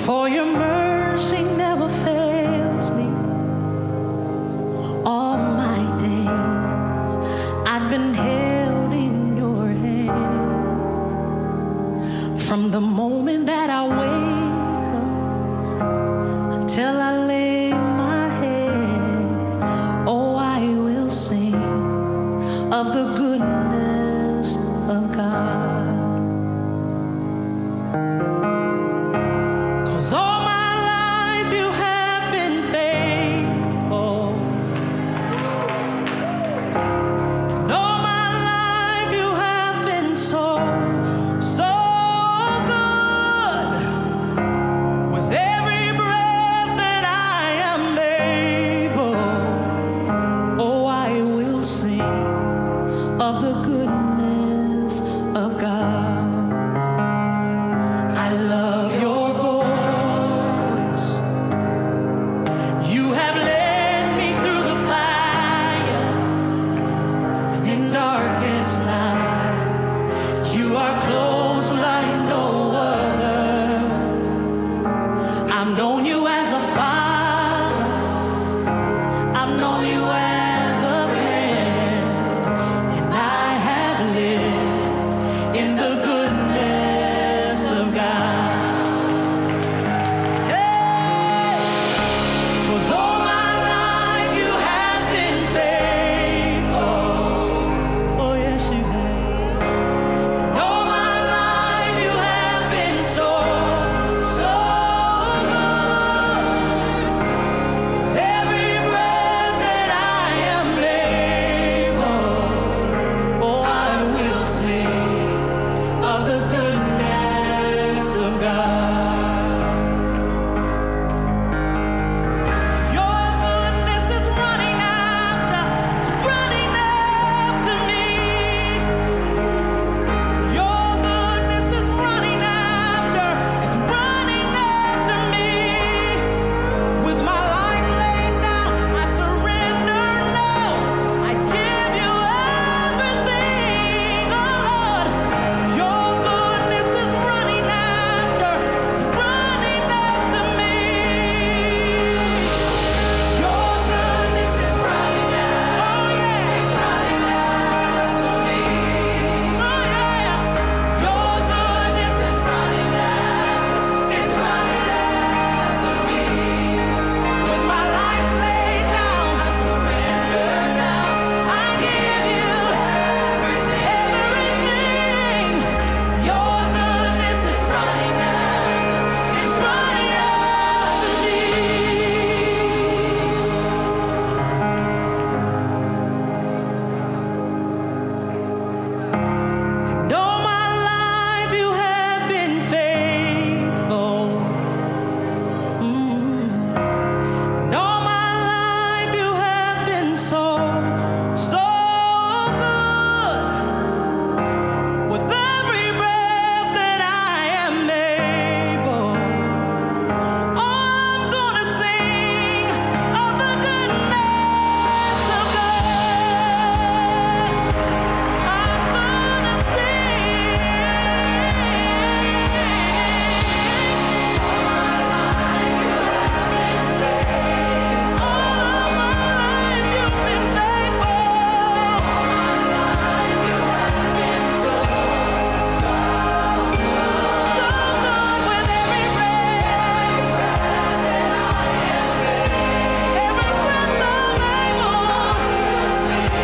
For your mercy never fails me. All my days I've been held in your hand. From the moment that I wake up until I lay my head, oh, I will sing of the goodness of God. 'Cause all my life you have been faithful. And all my life you have been so, so good. With every breath that I am able, oh, I will sing of the goodness of God. I love your voice. You have led me through the fire and in darkest night. You are close like no other. I've known you as a father. I've known you as a friend. And I have lived in the goodness of God. Hey! 'Cause all my life you have been faithful. Oh, yes, you have. And all my life you have been so, so good. With every breath that I am able, oh, I will sing of the goodness of God. Your goodness is running after, it's running after me. Your goodness is running after, it's running after me. With my life laid down, I surrender now. I give you everything, oh Lord. Your goodness is running after, it's running after me. Your goodness is running after, oh yeah, it's running after me. Oh yeah, your goodness is running after, it's running after me. With my life laid down, I surrender now. I give you everything, everything. Your goodness is running after, it's running after me. And all my life you have been faithful. And all my life you have been so, so good. With every breath that I am able, I'm gonna sing of the goodness of God. I'm gonna sing. All my life you have been faithful. All of my life you've been faithful. All my life you have been so, so good. So good with every breath that I am able. Every breath I'm able,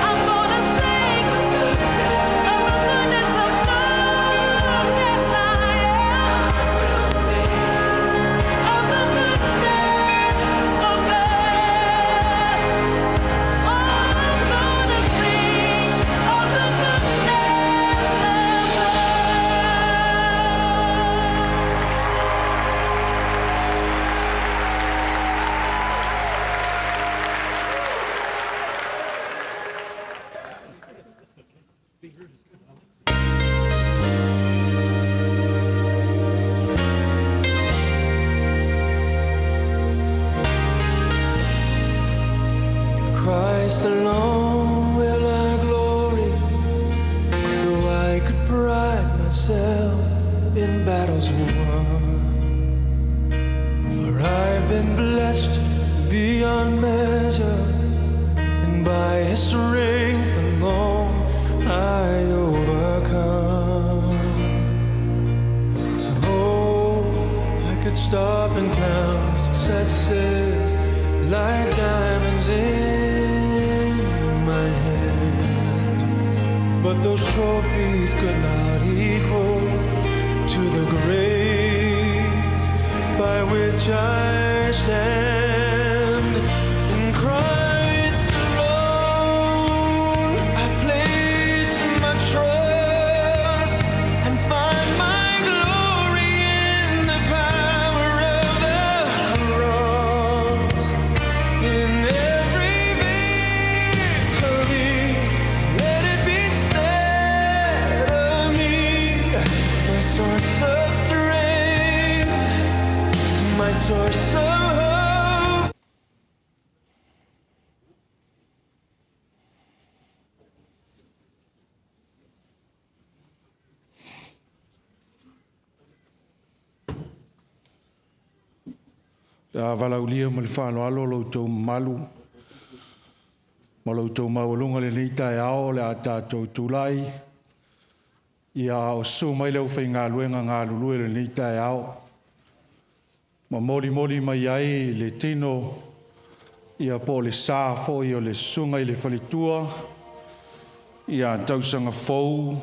I'm gonna sing of the goodness of God. Yes, I am. Of the goodness of God. I'm gonna sing of the goodness of God. Christ alone will I glory, though I could pride myself in battles won. been blessed beyond measure, and by His strength alone I overcome. Oh, I could stop and count successes like diamonds in my hand, but those trophies could not equal to the grace by which I stand. In Christ alone I place my trust and find my glory in the power of the cross. In every victory, let it be said of me, my source of strength, my source of hope. Le a valaulia ma le faaaloalo lo outou mamalu ma lo outou maualuga lenei taeao o le a tatou tulai ia o susu mai le aufaigaluega galulue lenei taeao ma molimoli mai ai le tino ia po o le sa foi o le susuga i le faletua ia tausaga fou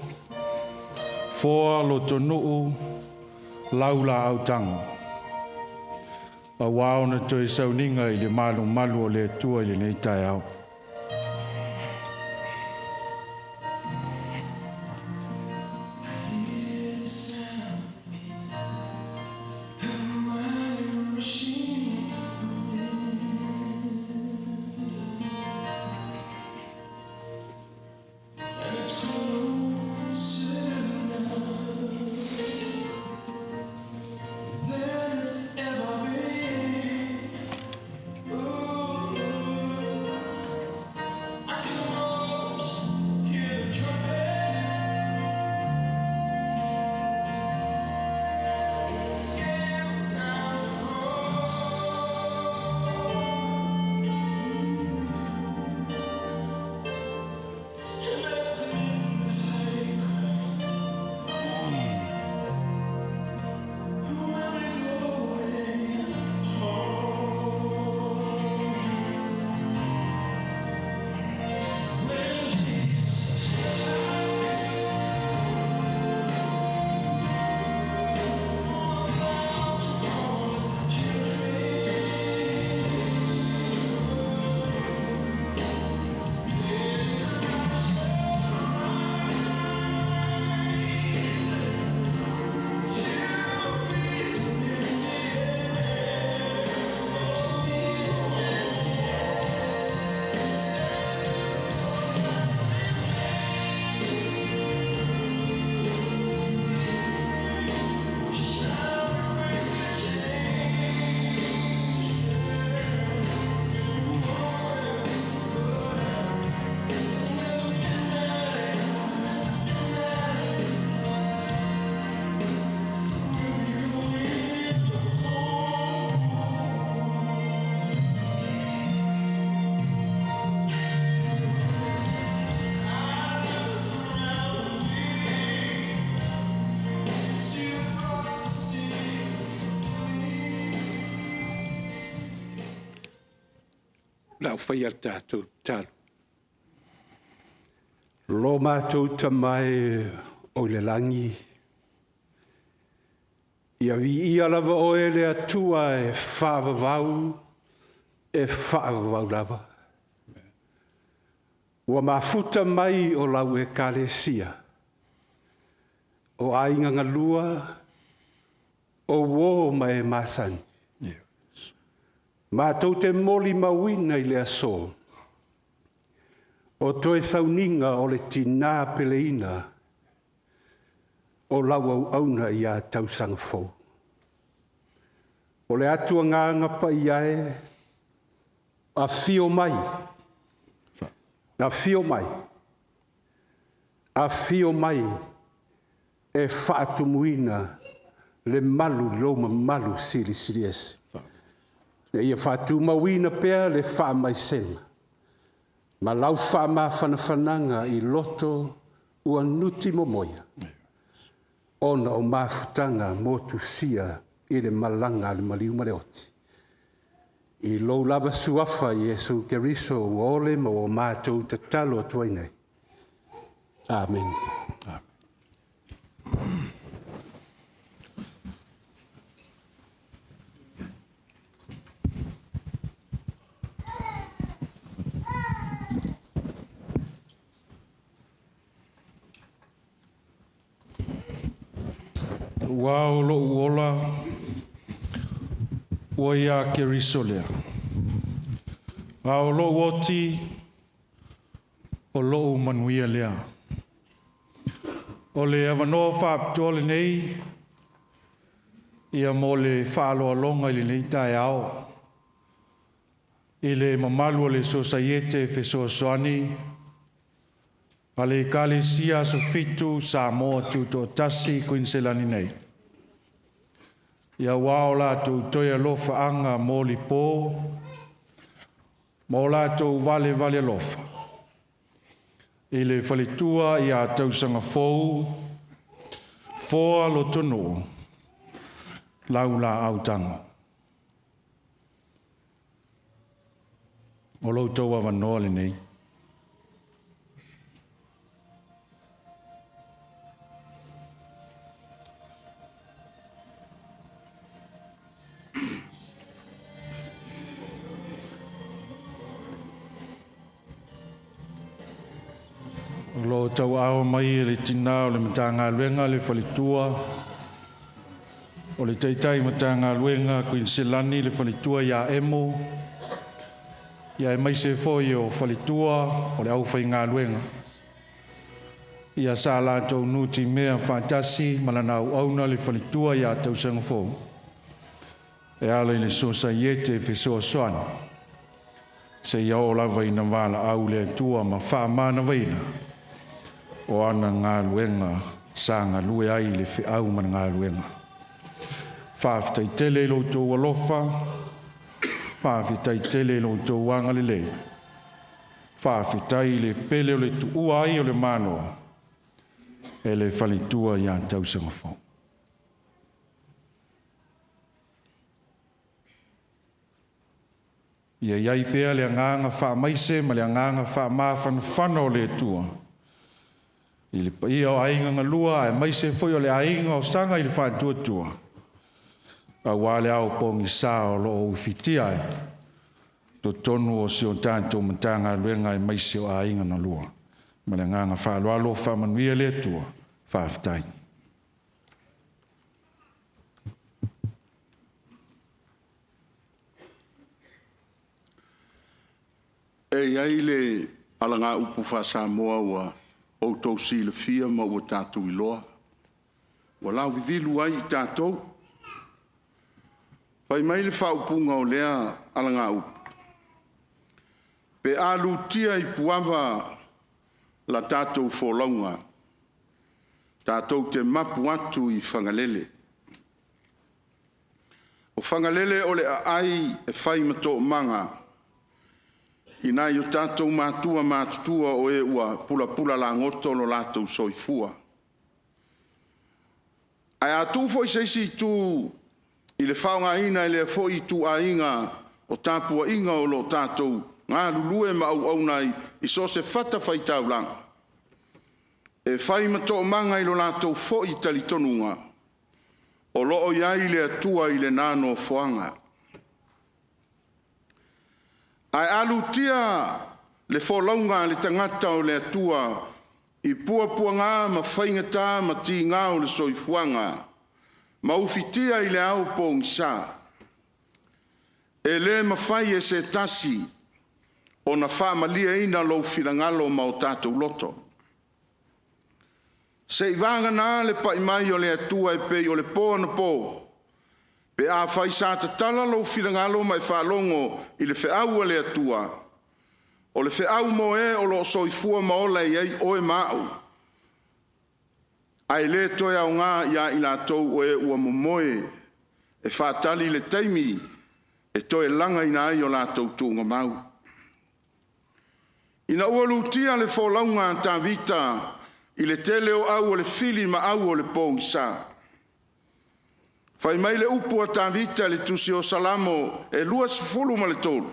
foa lotonuu laulaautaga auā ona toe sauniga i le malumalu o le Atua i lenei taeao. And it's closer now than it's ever been. Ooh, I can almost hear the trumpets give out the call. And at the midnight cry, we'll be going home. When Jesus Shall break the chains. See the prophecy. Lau whai ar tātou talo. Lo mātou tamai o le langi. Ia vi ia lava o e le atua e whaavavau, e whaavavau lava. Ua mafuta mai o lau e kalesia. O ainga ngalua, o wo mai e masani. Mātou te moli mauina i le aso. O toe sauniga o le tinā peleina o lau au auna i a tausaga fou. O le atu ngā pa i ae, a fio mai, a fio mai, a fio mai e faatumuina le malu lou mamalu silisili ese. Ina ia faatumauina pea le faamaisega ma lau faamafanafanaga i loto ua nuti momoia, ona o mafutaga motusia i le malaga a le maliu ma le oti. I lou lava suafa Iesu Keriso ua ole ma ua matou tatalo atu ai nei. Amene. Ua o lo'u ola ua ia Keriso lea. A o lo'u oti, o lo'u manuia lea. O le avanoa faapitoa lenei ia mo le faaaloaloga i lenei taeao i le mamalu o le Sosaiete Fesoasoani a le Ekalesia Asofitu Samoa Tutoatasi i Kuiniselani nei, ia aua o latou toe alofaaga molipo ma o latou valevale alofa i le faletua ia tausaga fou Foa Lotonuu Laulaau Tago. O lo outou avanoa lenei. O lo o tauaao mai e le tinā o le Matagaluega le faletua o le Taitai Matagaluega a Kuiniselani le faletua ia Emo, ia aemaise foi o faletua o le aufaigaluega. Ia sa latou nutimea faatasi ma lana auauna le faletua ia tausaga fou e ala i le Sosaiete Fesoasoani seia oo lava ina valaau le Atua ma faamanavaina o ana galuega sa galue ai i le feau ma le galuega. Faafetai tele i lo outou alofa, faafetai tele i lo outou agalelei, faafetai i le pele o le tuua ai o le Malo e le faletua ia tausaga fou. Ia i ai pea le agaga faamaise ma le agaga faamafanafana o le Atua i le paia o aiga galua aemaise foi o le aiga o Saga i le Faatuatua, aua le ao pogisa o lo o ufitia ai totonu o si o tatou Matagaluega aemaise o aiga galua. Ma le agaga faaaloalo, faamanuia le Atua. Faafetai. E i ai le alagaupu faa-Samoa ua outou silafia ma ua tatou iloa, ua lauvivilu ai i tatou. Fai mai le faaupuga o lea alagaupu, pe a lutia i puava la tatou folauga, tatou te mapu atu i Fagalele. O Fagalele o le aai e fai ma toomaga i nai o tatou matua matutua o e ua pulapula lagoto lo latou soifua. Ae a tuu foi i se isi itu i le faaaogaina e lea foi ituaiga o tapuaiga o lo o tatou galulue ma auauna ai i so o se fatafaitaulaga, e fai ma toomaga i lo latou foi talitonuga, o lo o i ai le Atua i lena nofoaga. Ae a lutia le folauga a le tagata o le Atua i puapuaga ma faigata ma tiga o le soifuaga, ma ufitia i le ao pogisa, e le mafai e se tasi ona faamalieina lou finagalo ma o tatou loto. Seiavagana le pai mai o le Atua e pei o le po anapo, pe afai sa tatala lou finagalo ma e faalogo i le feau a le Atua, o le feau mo e o lo o soifua ma ola e i ai oe ma a'u, ae le toe aoga ia i latou o e ua momoe e faatali le taimi e toe lagaina ai o latou tuugamau. Ina ua lutia le folauga a Tavita i le tele o au o le fili ma au o le pogisa, fai mai le upu a Tavita i le tusi o Salamo e 23,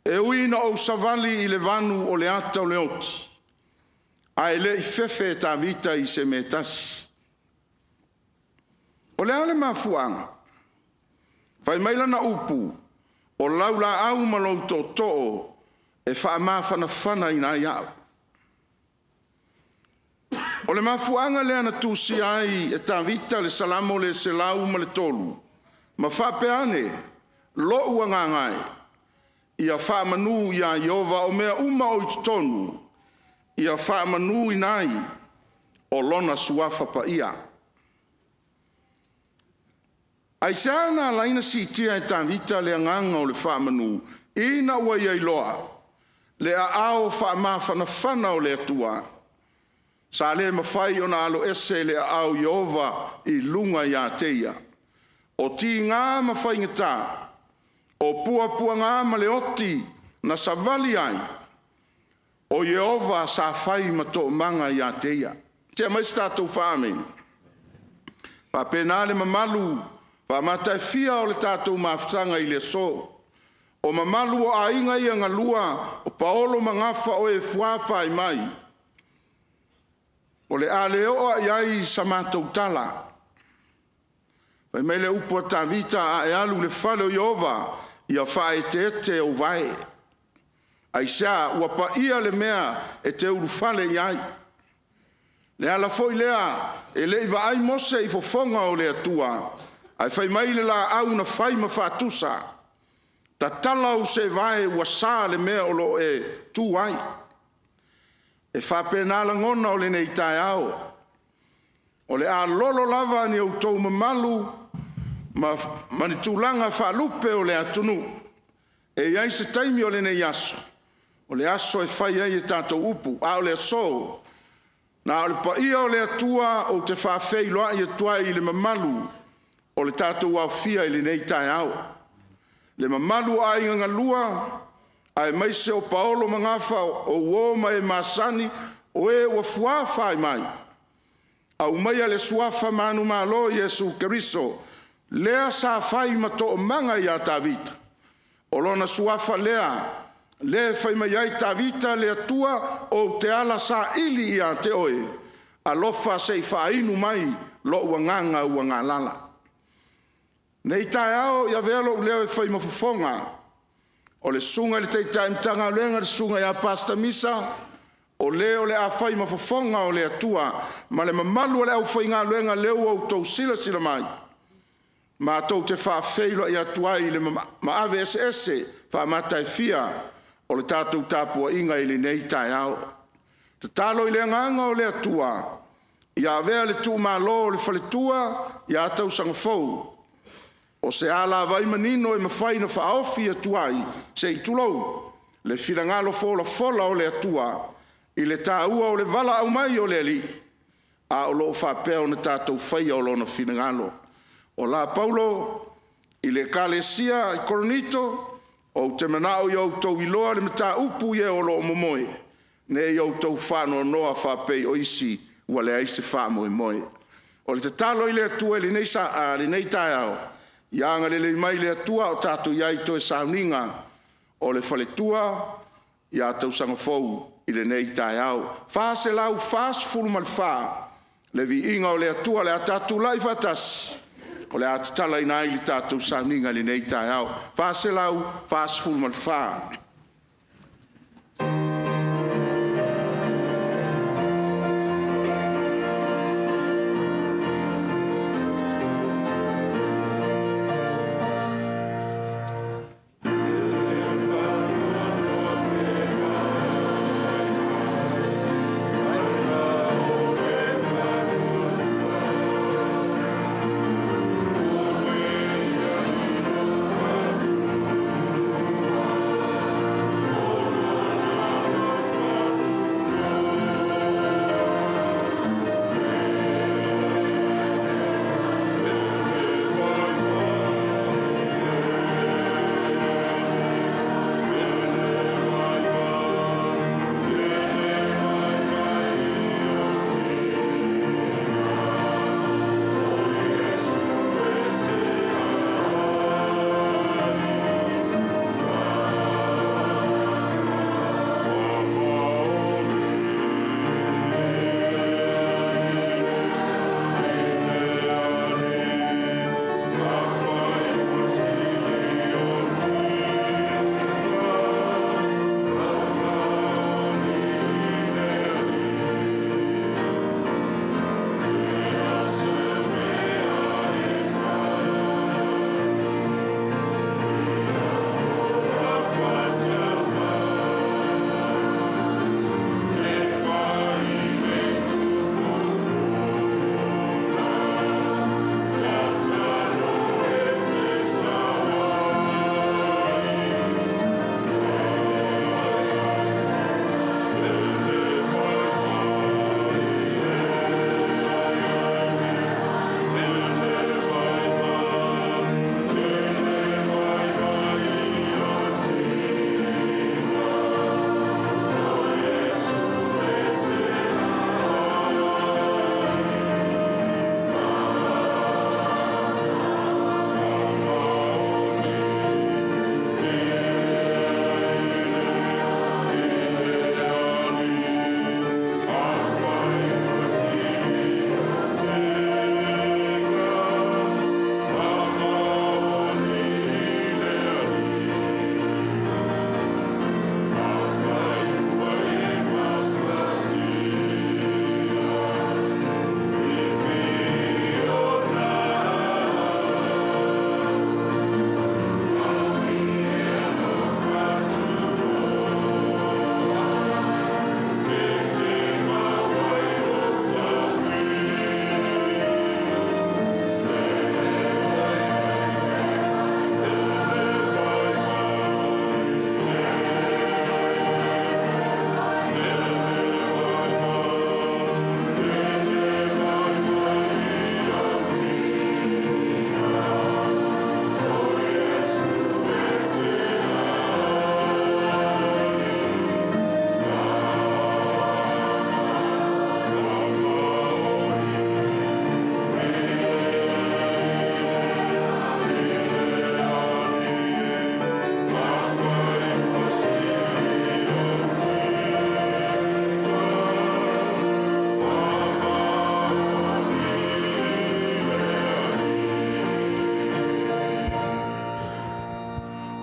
“E ui ina ou savali i le vanu o le ata o le oti,” ae le i fefe Tavita i se mea e tasi. O le a le mafuaaga? Fai mai lana upu, “O lau laau ma lou tootoo e faamafanafanaina ai au.” O le mafuaaga lea na tusia ai e Tavita le Salamo le 103, ma faapea ane, “Lou agaga e, ia faamanu ia Ieova, o mea uma o i totonu, ia faamanuina ai o Lona Suafa Paia.” Aisea na ala ai ona siitia e Tavita le agaga o le faamanu, ina ua ia iloa le aao faamafanafana o le Atua? Sa le mafai ona aloese le aao o Ieova i luga ia te ia. O tiga ma faigata, o puapuaga ma le oti na savali ai, o Ieova sa fai ma toomaga ia te ia. Tea mai se tatou faa-amene. Faapena le mamalu faamataifia o le tatou mafutaga i le aso. O mamalu o aiga ia galua, o paolo ma gafa o e fuafai mai, o le a le oo lava i ai sa matou tala. Fai mai le upu a Tavita, a e alu i le fale o Ieova, ia faaeteete ou vae. Aisea? Ua paia le mea e te ulufale i ai. Le ala foi lea e le i vaai Mose i fofoga o le Atua, ae fai mai le laau na fai ma faatusa, tatala ou seevae ua sa le mea o lo o e tu ai. E faapena lagona o lenei taeao, o le a lolo lava ni outou mamalu ma ni tulaga faalupe o le atunuu. E i ai se taimi o lenei aso, o le aso e fai ai a tatou upu, a o le aso, na o le paia o le Atua ou te faafeiloai atu ai i le mamalu o le tatou aofia i lenei taeao. Le mamalu o aiga galua aemaise o paolo ma gafa, o uo ma e masani, o e ua fuafai mai, aumaia le suafa manumalo o Iesu Keriso, lea sa fai ma toomaga ia Tavita, o lona suafa lea, lea e fai mai ai Tavita, “Le Atua, ou te ala saili ia te oe, alofa se i faainu mai lou agaga ua galala.” Nei taeao i avea lou leo e fai ma fofoga o le susuga i le Taitai Matagaluega le susuga ia Pastor Misa, o le o le a fai ma fofoga o le Atua ma le mamalu o le aufaigaluega lea ua outou silasila mai, matou te faafeiloai atu ai i le maave eseese faamataifia o le tatou tapuaiga i lenei taeao. Tatalo i le agaga o le Atua ia avea le tuumalo o le faletua ia tausaga fou o se alavai manino e mafai ona faaofi atu ai, se i tulou, le finagalo folafola o le Atua i le taua o le valaau mai o le Alii, a o lo o faapea ona tatou faia Lona finagalo. O la Paulo i le ekalesia i Korinito, ou te manao ia outou iloa le mataupu i e o lo o momoe, ne i outou faanoanoa faapei o isi ua leai se faamoemoe. O le tatalo i le Atua i lenei taeao, ia agalelei mai le Atua a o tatou i ai i toe sauniga o le faletua ia tausaga fou i lenei taeao. 444 Le viiga o le Atua. O le a tatou tulai faatasi, o le a tatalaina ai le tatou sauniga i lenei taeao. 444.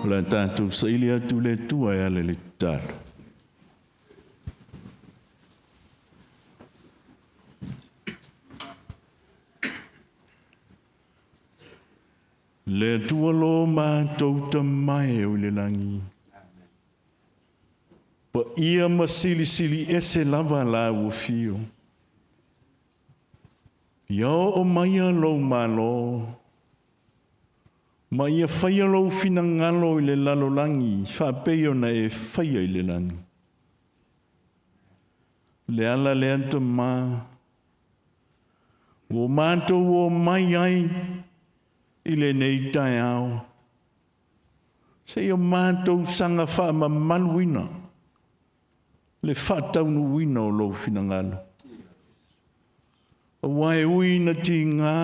O le a tatou saili atu le Atua e ala i le tatalo. Le Atua lo matou tamae o i le lagi, paia ma silisili ese lava lau afio. Ia oo maia lou malo, ma ia faia lou finagalo i le lalolagi, faapei ona e faia i le lagi. Le ala lea Tamā, ua matou omai ai i lenei taeao, seia matou saga faamamaluina le faataunuuina o lou finagalo. Aua e ui ina tiga,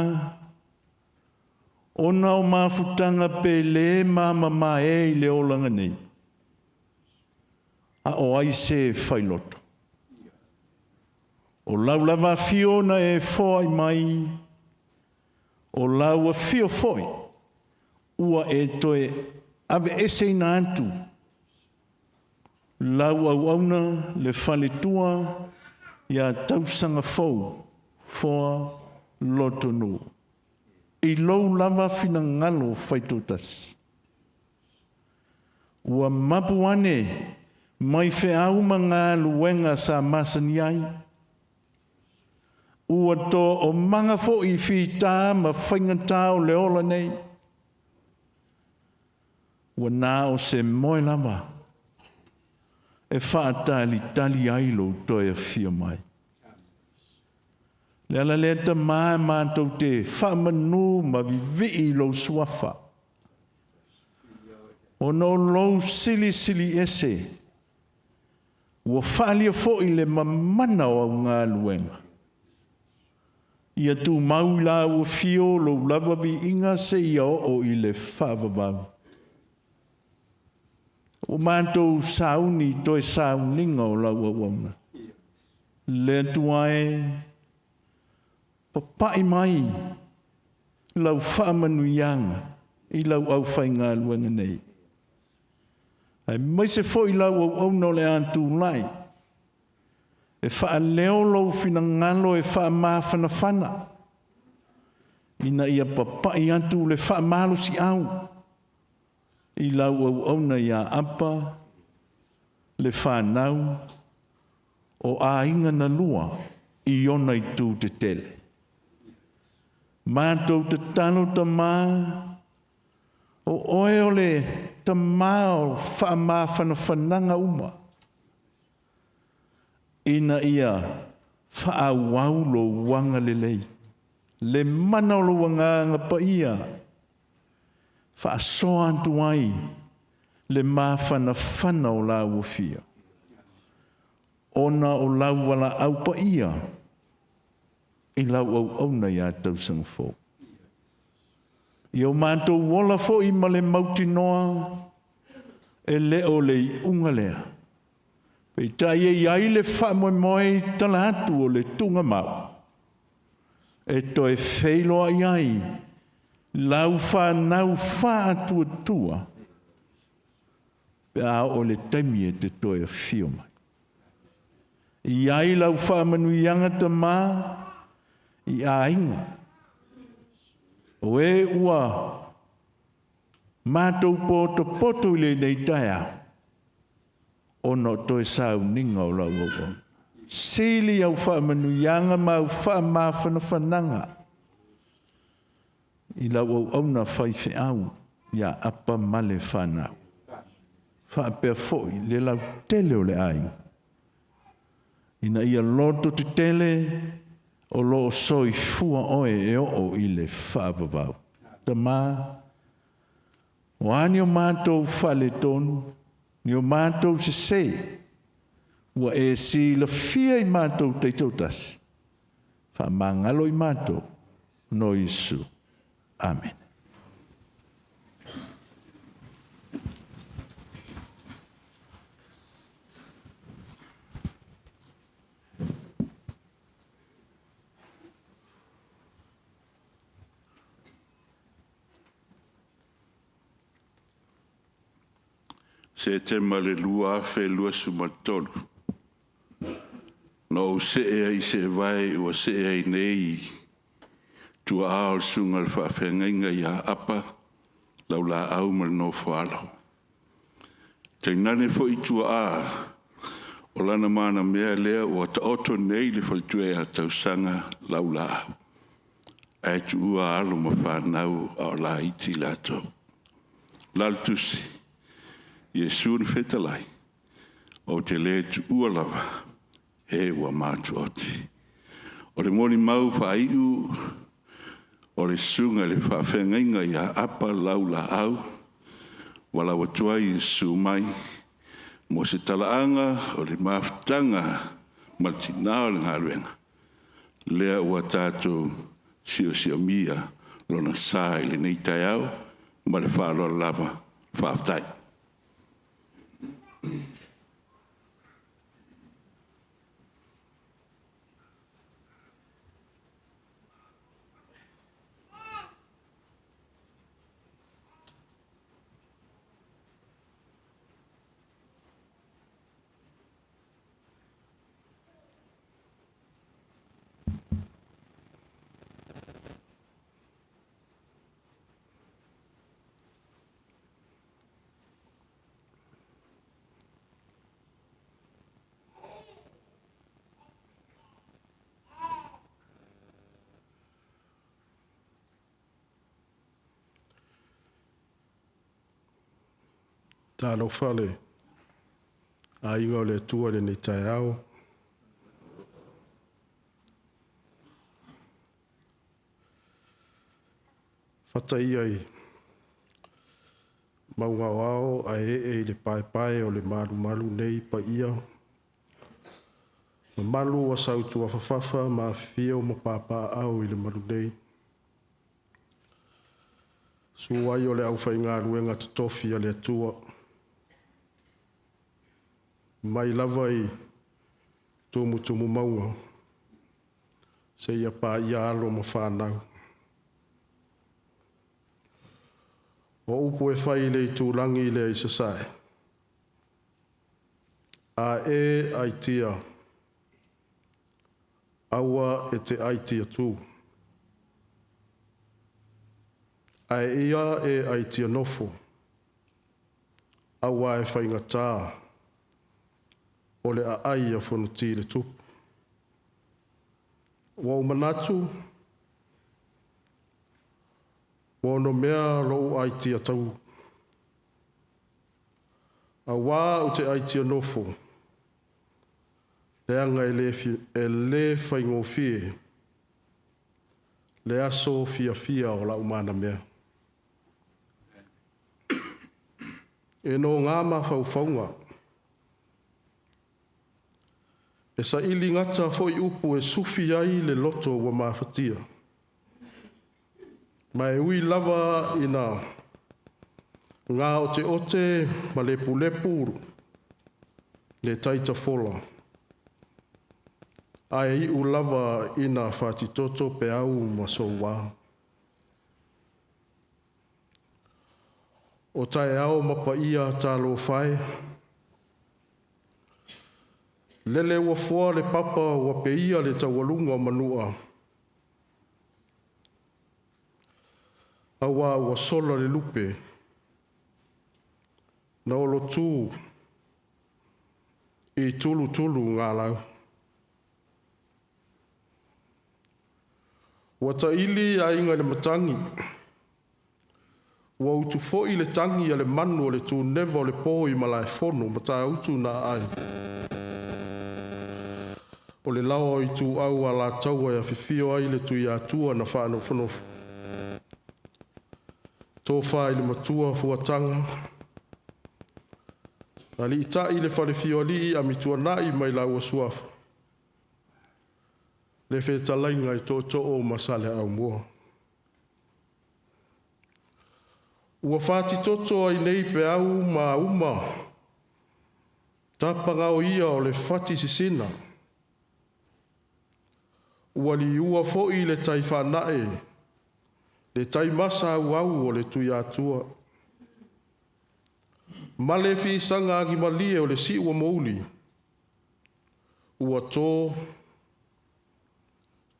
ona o mafutaga pe lē mamamae i le olaga nei, a o ai se e failoto? O lau lava afio na e foai mai, o lau afio foi ua e toe aveeseina atu lau auauna le faletua ia tausaga fou foa lotonuu i lou lava finagalo faitotasi. Ua mapu ane mai feau ma galuega sa masani ai, ua toa omaga foi i fita ma faigata o le ola nei, ua na o se moe lava e faatalitali ai lou toe afio mai. Le ala lea Tamā matou te faamanu ma vivii i lou suafa, ona o lou silisili ese, ua faalia foi le mamana o au galuega. Ia tumau i lau afio lou lava viiga seia oo i le faavavau. Ua matou sauni i toe sauniga o lau auauna. Le Atua e, papai mai lau faamanuiaga i lau aufaigaluega nei. Aemaise foi lau auauna o le a tulai, e faaleo lou finagalo e faamafanafana, ina ia papai atu le faamalosiau i lau auauna ia Apa, le fanau o aiga na lua i ona itu tetele. Matou tatalo Tamā, o oe o le Tamā o faamafanafanaga uma, ina ia faaauau lou agalelei, le mana o lou agaga paia, faasoa atu ai le mafanafana o lau afio, ona o lau valaau paia i lau auauna ia tausaga fou. Ia o matou ola foi ma le mautinoa, e le o le iuga lea. Peitai e i ai le faamoemoe i tala atu o le tuugamau, e toe feiloai ai lau fanau faatuatua, pe a oo i le taimi e te toe afio mai. I ai lau faamanuiaga Tamā i aiga, o e ua matou potopoto i lenei taeao, ona o toe sauniga o lau auauna. Sili au faamanuiaga ma au faamafanafanaga i lau auauna faifeau ia Apa ma le fanau. Faapea foi le lautele o le aiga, ina ia loto tetele o loo soifua oe e oo i le faavavau. Tamā, o a ni o matou faaletonu, ni o matou sese, ua e silafia i matou taitoatasi, faamagalo i matou, no Iesu. Amen. Setema le 2023. Na ou see ai seevae ua see ai nei tuaa o le susuga i le faafeagaiga ia Apa Laulaau ma le Nofoalo. Tainane foi tuaa o lana manamea lea ua taoto nei le faletua ia Tausaga Laulaau, ae tuua alo ma fanau a o laiti latou. La le tusi, Iesu na fetalai, ou te le tuua lava, e ua matuoti. O le molimau faaiu o le susuga i le faafeagaiga ia Apa Laulaau, ua lau atu ai i susu mai mo se talaaga o le mafutaga ma le tina o le galuega, lea ua tatou siosiomia lona sa i lenei taeao ma le faaaloalo lava. Faafetai. Talofa le aiga o le Atua i lenei taeao. Fata ia i mauga o ao ae ee i le paepae o le malumalu nei paia. Mamalu ua sautuafafafa ma afifio ma papaaao i le malu nei. Susu ai o le aufaigaluega totofi a le Atua, mai lava i tumutumu mauga, seia paia alo ma fanau. O upu e fai i le itulagi lea i Sasae, a e aitia, aua e te aitia tū. Ae ia e aitia nofo, aua e faigata o le aai a Fonoti le tupu. Ua ou manatu, ua onomea lou aitia tau. Auā ou te aitia nofo, leaga e le faigofie le aso fiafia o lau manamea. E nōgā mafaufauga, e saili gata foi upu e sufi ai le loto ua mafatia. Ma e ui lava ina gaoteote ma lepulepu le tai tafola, ae iu lava ina fatitoto peau ma soua. O taeao ma paia talofa e, lele ua foa le papa ua peia le taualuga o manua, auā ua sola le lupe na olotū i tulutulu galau. Ua taili aiga i le matagi, ua utu foi le tagi a le manu o le tuneva o le po i Malaefono Matautu na aai. O le laoa o ituau Alataua e afifio ai le Tuiatua na faanofonofo. Tofa i le matua Fuataga, aliitai le falefioalii Amituanai mai laua suafa, le fetalaiga i tootoo ma Saleaaumua. Ua fatitoto ai nei peau ma auma, tapagao ia o le fati sisina, ua liua foi le tai faanae, le tai masa auau o le Tuiatua. Ma le fisaga agimalie o le siu o mouli, ua to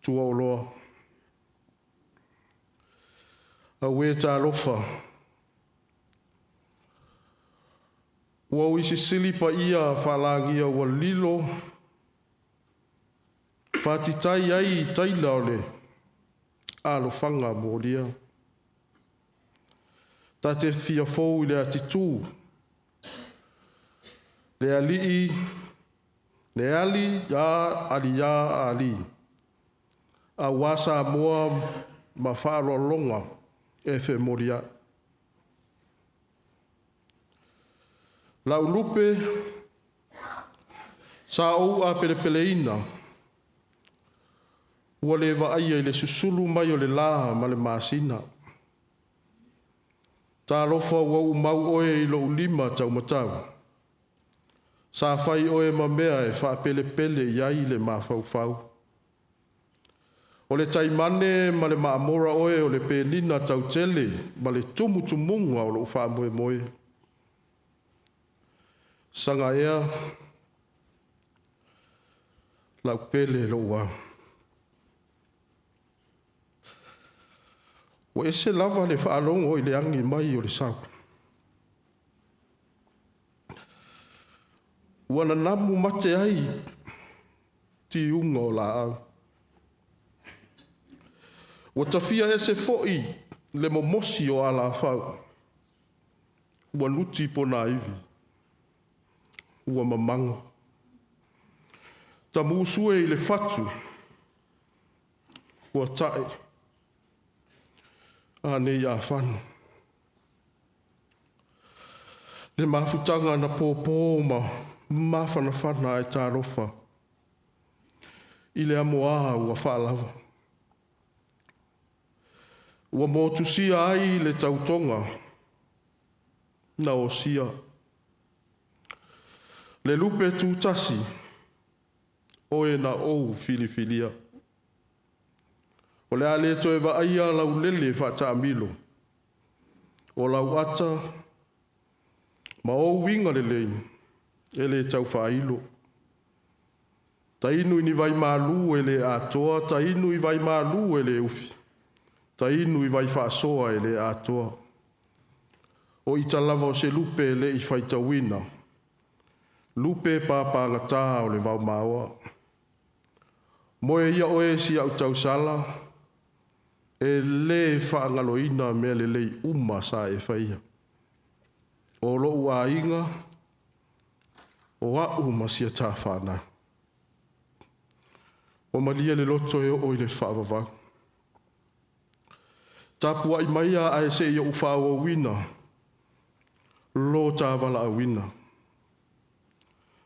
tuaoloa. Auē talofa, ua ui sisili paia faalagia ua lilo, faatitai ai i taila o le alofaga molia. Ta te fia fou i le atitū, le alii, le ali a aliā ali, auā Samoa ma faaaloaloga e femolia. Lau lupe sa ou apelepeleina, ua le vaaia i le susulu mai o le la ma le masina. Talofa ua ou mau oe i lou lima taumatau, sa fai oe ma mea e faapelepele i ai le mafaufau. O le taimane ma le maamora oe o le penina tautele ma le tumutumuga o lou faamoemoe. Saga ea lau pele lou au. Ua ese lava le faalogo i le agi mai o le sau. Ua nanamu mate ai tiuga o laau. Ua tafia ese foi le momosi o alafau. Ua nuti ponaivi. Ua mamago. Tamu sue i le fatu. Ua tae. A nei afanu. Le mafutaga na pōpō ma mafanafana ai talofa. I le amoā ua faalava. Ua motusia ai le tautoga na osia. Le lupe tutasi, oe na ou filifilia. O le a le toe vaaia laulele faataamilo, o lau ata ma ou uiga lelei e le taufaailo. Tainu i ni vai malu e le atoa, tainu i vai malu e le ufi, tainu i vai faasoa e le atoa. O ita lava o se lupe e le i faitauina, lupe papagata o le vaumaoa. Moe ia oe si au tausala, e le faagaloina mea lelei uma sa e faia. O lou aiga, o au ma sia tāwhānau. O malia le loto e oo i le faavavau. Tapuai maia ae se i ou faaauauina, lo ta valaauina.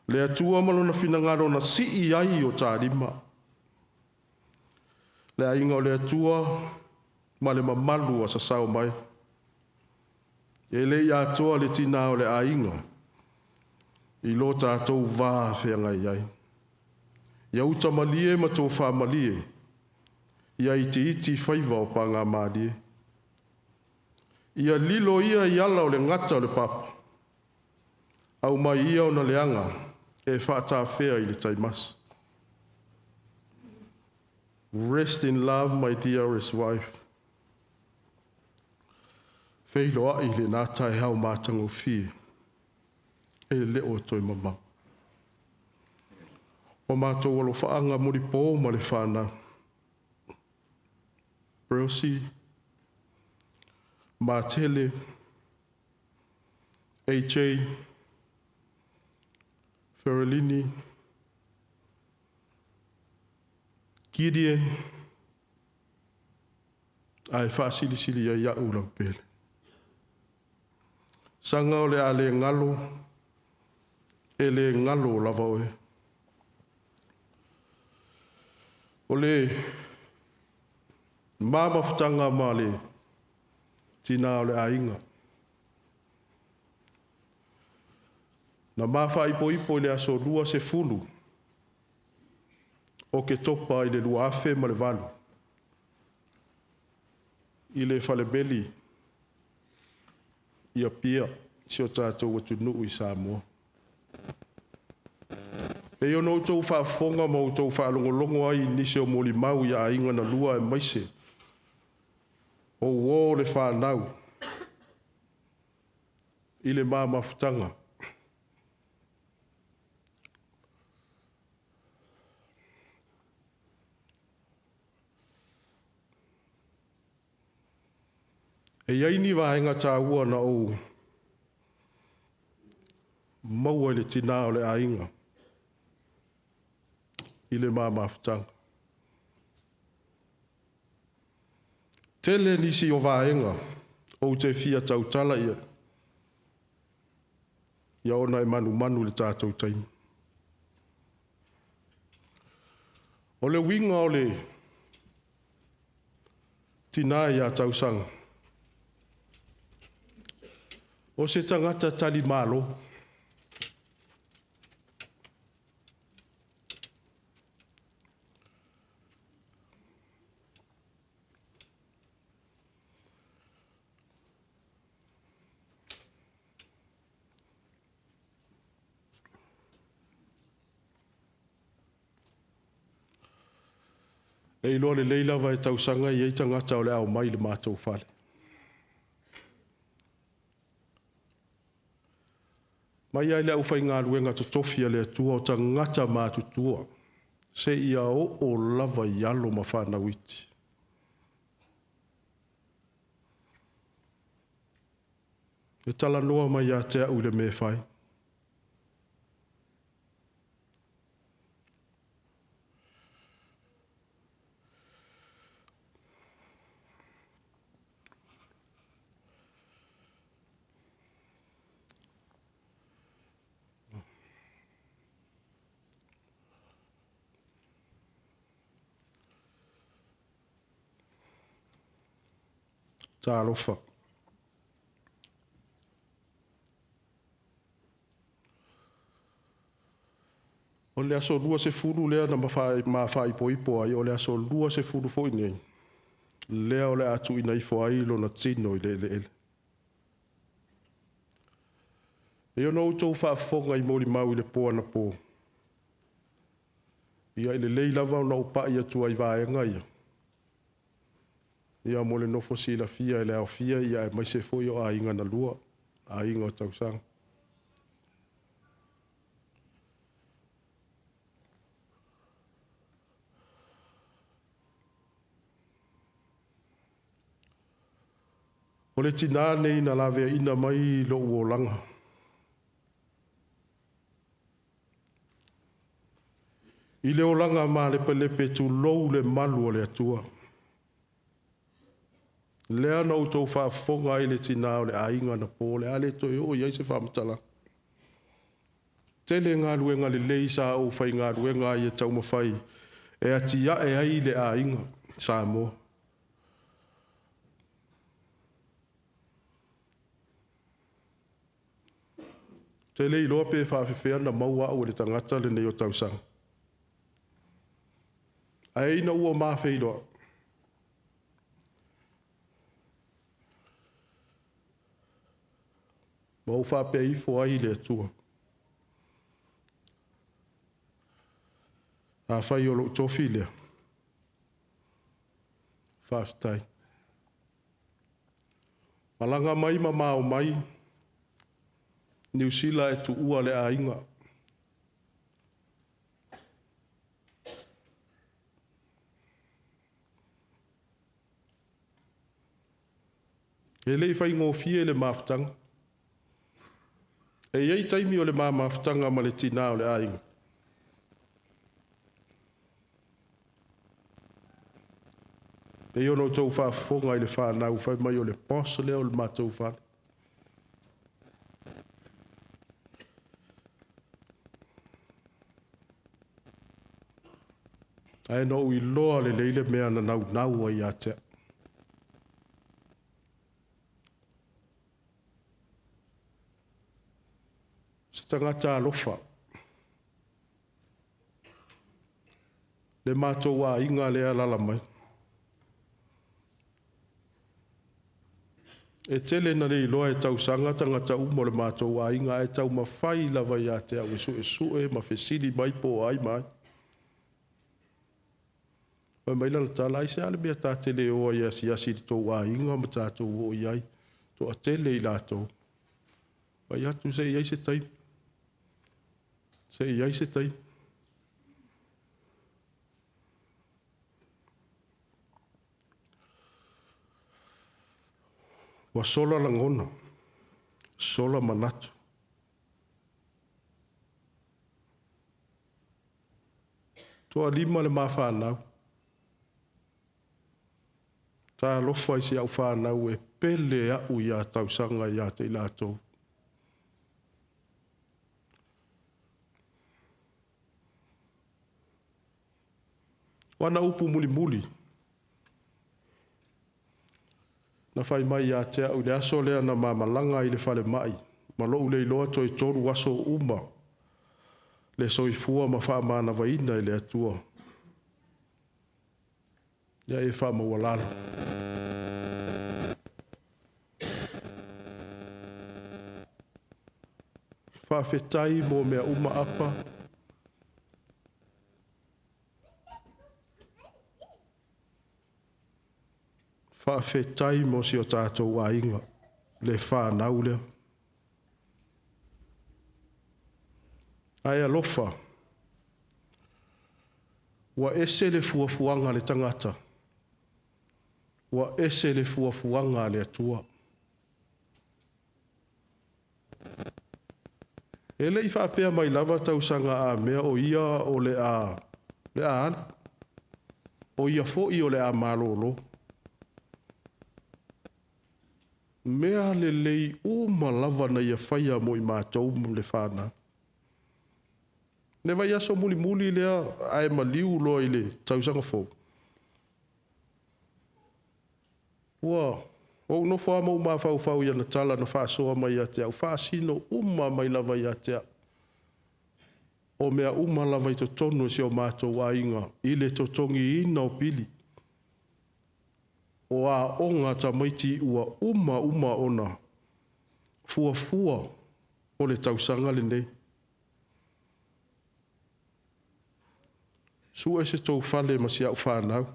Le Atua ma lona finagalo na sii ai o ta lima. Le aiga o le Atua ma le mamalu a sasao mai. E le i atoa le tinā o le aiga, i lo tatou va feagai ai. Ia uta malie ma tofā malie, ia itiiti faiva o pagamalie. Ia lilo ia i ala o le gata o le papa, aumai ia ona leaga e faatafea i le taimasa. Rest in love, my dearest wife. Feiloai i lena taeao matagofie, e le o toe mamao. O matou alofaaga mulipo ma le whanau. Brucey, Martele, AJ, Ferolini, Gideon, ae faasilisili ai au lau pele. Saga o le a le galo, e le galo lava oe. O le mamafutaga ma le tinā o le aiga. Na mafaaipoipo i le aso 20 o Oketopa i le 2008 i le falemeli i Apia. si o tatou atunuu i Samoa. E pei ona outou faafofoga ma outou faalogologo ai i nisi o molimau i aiga na lua aemaise o uo o le fanau i le ma mafutaga. E i ai ni vaega taua na ou maua i le tinā o le aiga i le ma mafutaga. Tele nisi o vaega ou te fia tautala i ai, ia ona e manumanu i le tatou taimi. O le uiga o le tinā ia Tausaga, o se tagata talimalo. E iloa lelei lava e Tausaga e i ai tagata o le a omai i le matou fale. Mai lava i le aufaigaluega totofi a le Atua o tagata matutua, seia oo lava i alo ma fanau iti. E talanoa mai ia te au i le mea e fai. Talofa. O le aso 20 lea na ma faaipoipo ai, o le aso 20 foi nei, lea o le a tuuina ifo ai lona tino i le eleele. E ono outou faafofoga i molimau i le po anapo. Ia, e lelei lava ona ou pai atu ai vaega ia. Ia mo le nofo silafia e le aofia, ia aemaise foi o aiga na lua, aiga o Tausaga. O le tinā nei na laveaina mai lou olaga. I le olaga malepelepe tulou le malu o le Atua. Lea na outou faafofoga ai le tinā o le aiga na po, o le a le toe oo i ai se faamatalaga. Tele galuega lelei sa ou faigaluega ai e taumafai e atiae ai le aiga Samoa. Te le iloa pe faafefea na maua au e le tagata lenei o Tausaga. Ae ina ua mafeiloai, ma ou faapea ifo ai i le Atua. Afai o lou tofi lea, faafetai. Malaga mai ma mao mai, Niu Sila e tuua le aiga. E le i faigofie le mafutaga. E i ai taimi o le ma mafutaga ma le tinā o le aiga. E pei ona outou faafofoga i le fanau fai mai o le boss lea o le matou fale. Ae na ou iloa lelei le mea na naunau ai ia te au. Se tagata alofa. Le matou aiga lea alaala mai. E tele na le iloa e tausaga tagata uma o le matou aiga ae taumafai lava ia te au e suesue ma fesili mai po o ai ma ai. Fai mai lana tala, aisea le mea ta te le o ai e asiasi i le tou aiga ma tatou oo i ai, toatele i latou. Fai atu se i ai se taimi. Se i ai se taimi. Ua sola lagona, sola manatu. Toalima le mafanau. Talofa i si au fanau e pele au ia tausaga ia te i latou. O ana upu mulimuli, na fai mai ia te au i le aso lea na ma malaga ai i le falemai, ma lou le iloa toe 3 aso uma, le soifua ma faamanavaina i le Atua. Ia e faamaualalo. Faafetai mo mea uma apa. Faafetai mo si o tatou aiga, le whanau lea. Ae alofa, ua ese le fuafuaga le tagata, ua ese le fuafuaga le Atua. E le i faapea mai lava tausaga a mea o ia o le a alu, o ia foi o le a malolo. Mea lelei uma lava na ia whaia mo i mātou le whanau. Ne vai aso muli muli lea ae maliu loa i le tausaga fou. Ua ou nofo a mo mafaufau ia na tala na faasoa mai ia te au, faasino uma mai lava ia te au. O mea uma lava i totonu e si o mātou aiga, i le totogiina o pili. O a onga tamaiti ua uma uma ona fuafua o le tausaga lenei. Sua e se tau fale ma si au whanau.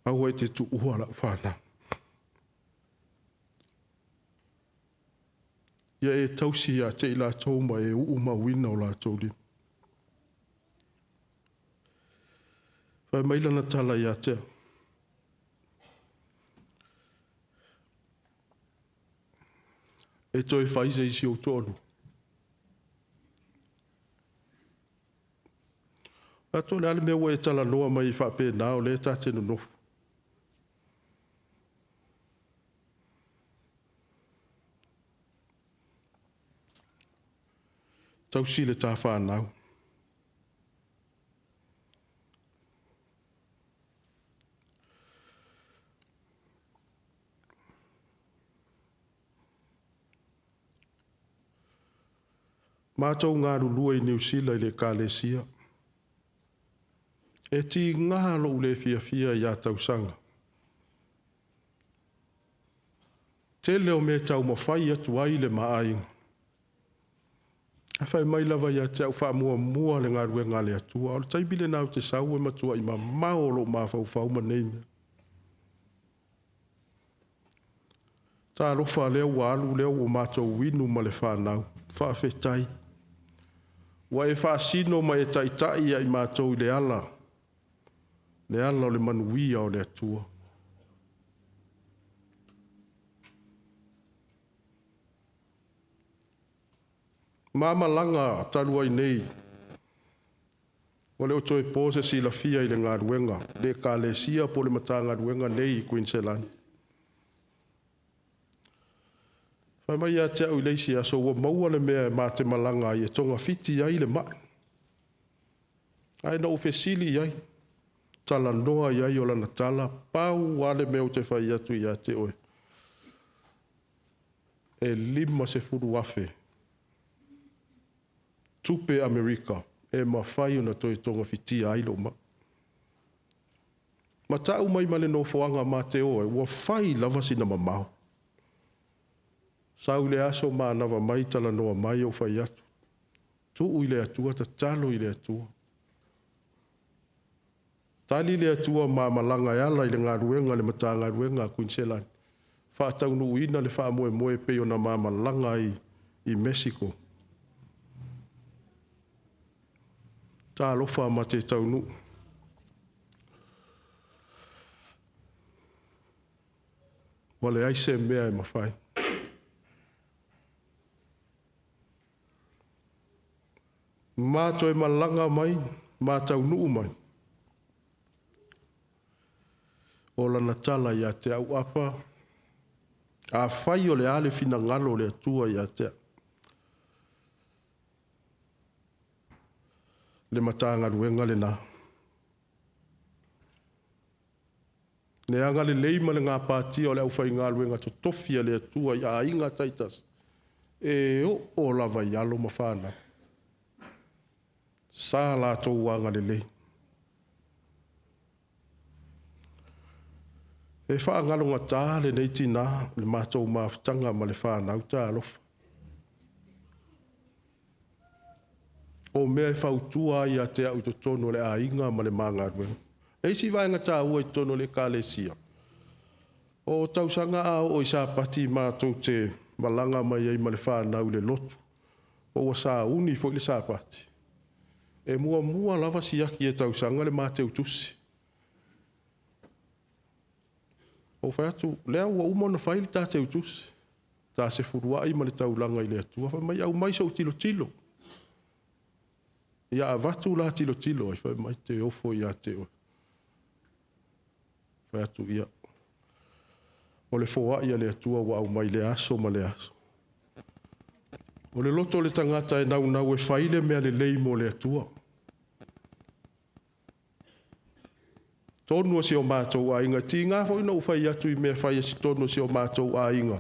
Aua e te tuua lau whanau. Ia e tausi ia te i lātou ma e uu mauina o lātou lima. Whai mai lana tala ia te. E toe whaise i si o tōlu. Ato le ale mea ua e tala noa mai i whaapē nā o le tāte nonofu. Tausi le tā whanau. Mātou ngā rulua i New Zealand i le Kalesia. E ti ngā lo ule fia fia i a tausanga. Tele o me tau mawhai atu ai le maaiga. A whai mai lava ia te au whaamua mua le ngā ruenga le atua. O le taibile nau te sau e matua i ma mao lo mawhauwhau ma nei mea. Tā alofa lea ua alu lea ua mātou winu ma le whanau. Whaafetai. Ua e whaasino ma e taitai ia i mātou i le ala. Le ala o le manuia o le atua. Māmalanga talu ai nei. O le o toe pō se silafia i le ngā ruenga. Le kalesia po le matā ngā ruenga nei i Queensland. Whai mai ia te au i leisi aso ua maua le mea e mā te malanga i e tonga whiti ai le mai. Ai na ufesili ai. Tala noa i ai o lana tala. Pau ale mea o te whai atu i a te oe. E 50 se furu afe. Tupe Amerika e mawhai o na toe tonga whiti ai lo mai. Mata'u mai ma le nofoaga ma te o ai, ua fai lava sina mamao. Sau i le aso manava mai talanoa mai ou fai atu. Tuu i le Atua, tatalo i le Atua. Tali le Atua ma malaga e ala i le galuega le Matagaluega a Kuiniselani. Faataunuuina le faamoemoe pei ona mamalaga ai i Mesiko. Talofa ma te taunuu. Ua leai se mea e mafai. Ma toe malaga mai, ma taunuu mai. O lana tala ia te au apa, a fai o le a le finagalo o le Atua ia te au. Le Matagaluega lena. Le aga lelei ma le gapatia o le aufaigaluega totofi a le Atua i aiga taitasi, e oo lava i alo ma fanau. Sa latou aga lelei. E faagalogatā lenei tinā, le matou mafutaga ma le whanau tālofa. O mea e fautua ai a te au i totonu o le aiga ma le magaluega. E isi vaega tāua i totonu o le ekalesia. O tausaga a oo i Sapati mātou te malaga mai ai ma le whanau i le lotu. O ua sauni foi le Sapati. E muamua lava siaki e tausaga le Mateu tusi. O whai atu, lea ua uma ona fai le tāteu tusi. Tā se furuai ma le taulaga i le Atua. Fai mai au mai sou tilo tilo. Ia avatu la tilo tilo ai, fai mai te ofo ia te oe. Fai atu ia. O le foai a le Atua ua au mai le aso ma le aso. O le loto o le tangata e naunau e fai le mea lelei mo le Atua. Tonu o si o mātou aiga. Ti ngā foi na ufai atu i mea fai e si tonu o si o mātou aiga.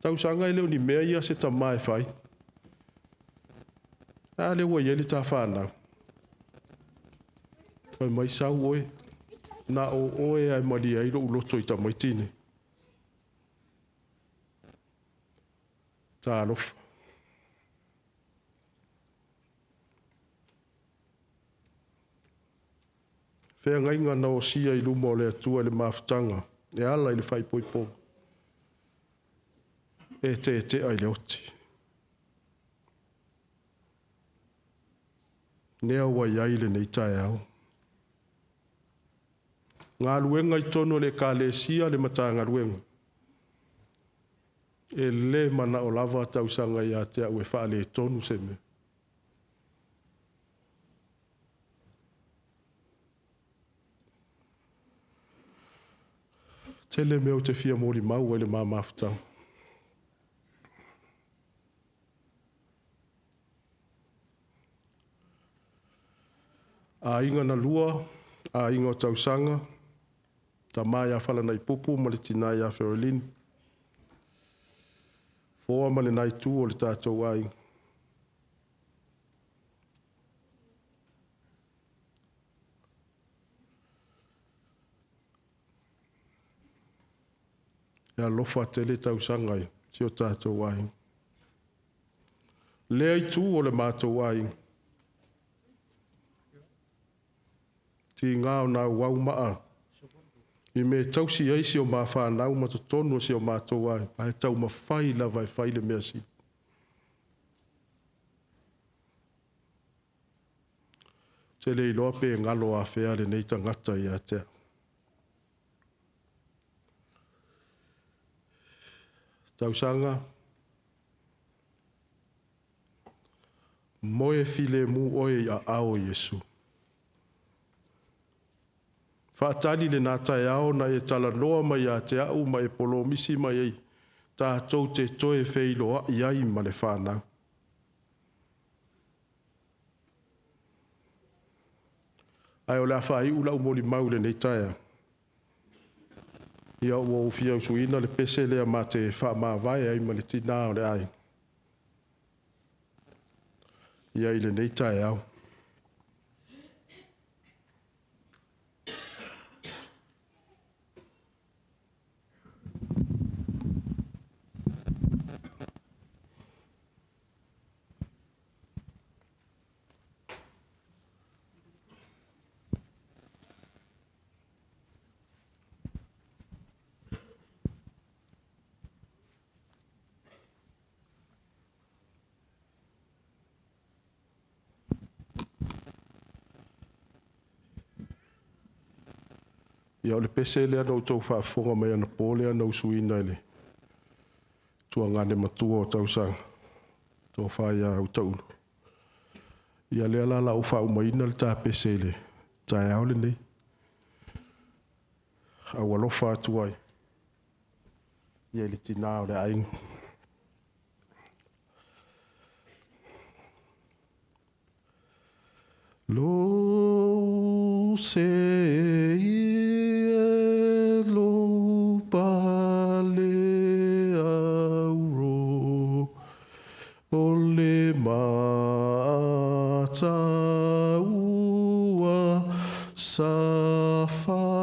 Tausaga e leo ni mea ia se tama e fai. A le ua i le tā whanau. Fai mai sau oe. Nā o oe ai malia i lo uloto i tamaitine. Tā alofa. Whea na o sia i luma o le Atua i le mafutanga, e ala i le whaipoipoga. E te te ai le oti. Nea ua iai le nei taeao. Ngā luenga i tono le ekalesia le matagaluega. E le mana o lava tausaga ia te au e whaale tonu se mea. Tele mea o te fia mōli mau ai le mamafutanga. A inga na lua, a inga o tausaga, tama ia whalanai pupu ma le tina ia Ferolini. Foa ma le nai tū o le tātou aiga. E alofa tele tausaga i si o tātou aiga. Lea i tū o le mātou aiga. Ti ngā o nā wau maa. I me tausi ai si o mā whanau ma totonu o si o mātou ai. Ai tau mawhai lava e whai le mea si. Te le iloa pe ngalo a whea le nei tangata i atea. Tausaga, moe file mu oe i a ao Iesu. Whaatali le nā taeao na e talanoa mai a te au ma e polomisi mai ei, tātou te toe wheiloa i ai ma le whanau. Ai o le awhai ula umoli mau le nei taea. Ia ua ufia usuina le pese lea ma te whaamavae ai ma le tina o le ai. Ia i le nei taeao. Ia o le pese lea na outou faafofoga mai anapo lea na usuina e le tuagane matua o tausaga, tofa ia Utaulu. Ia lea la ou faaumaina le ta pese i le taeao lenei. Aualofa atu ai ia i le tinā o le aiga. Lo se e lo pale auro o le mata ua sa falilo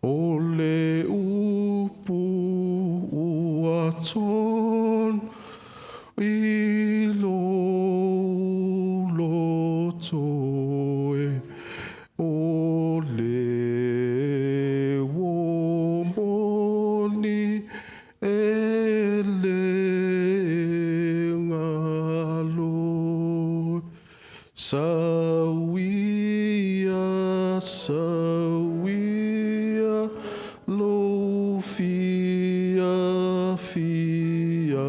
o le upu ua ton i lo loto e o le moni e le ngalo sawia sawia lo fia fia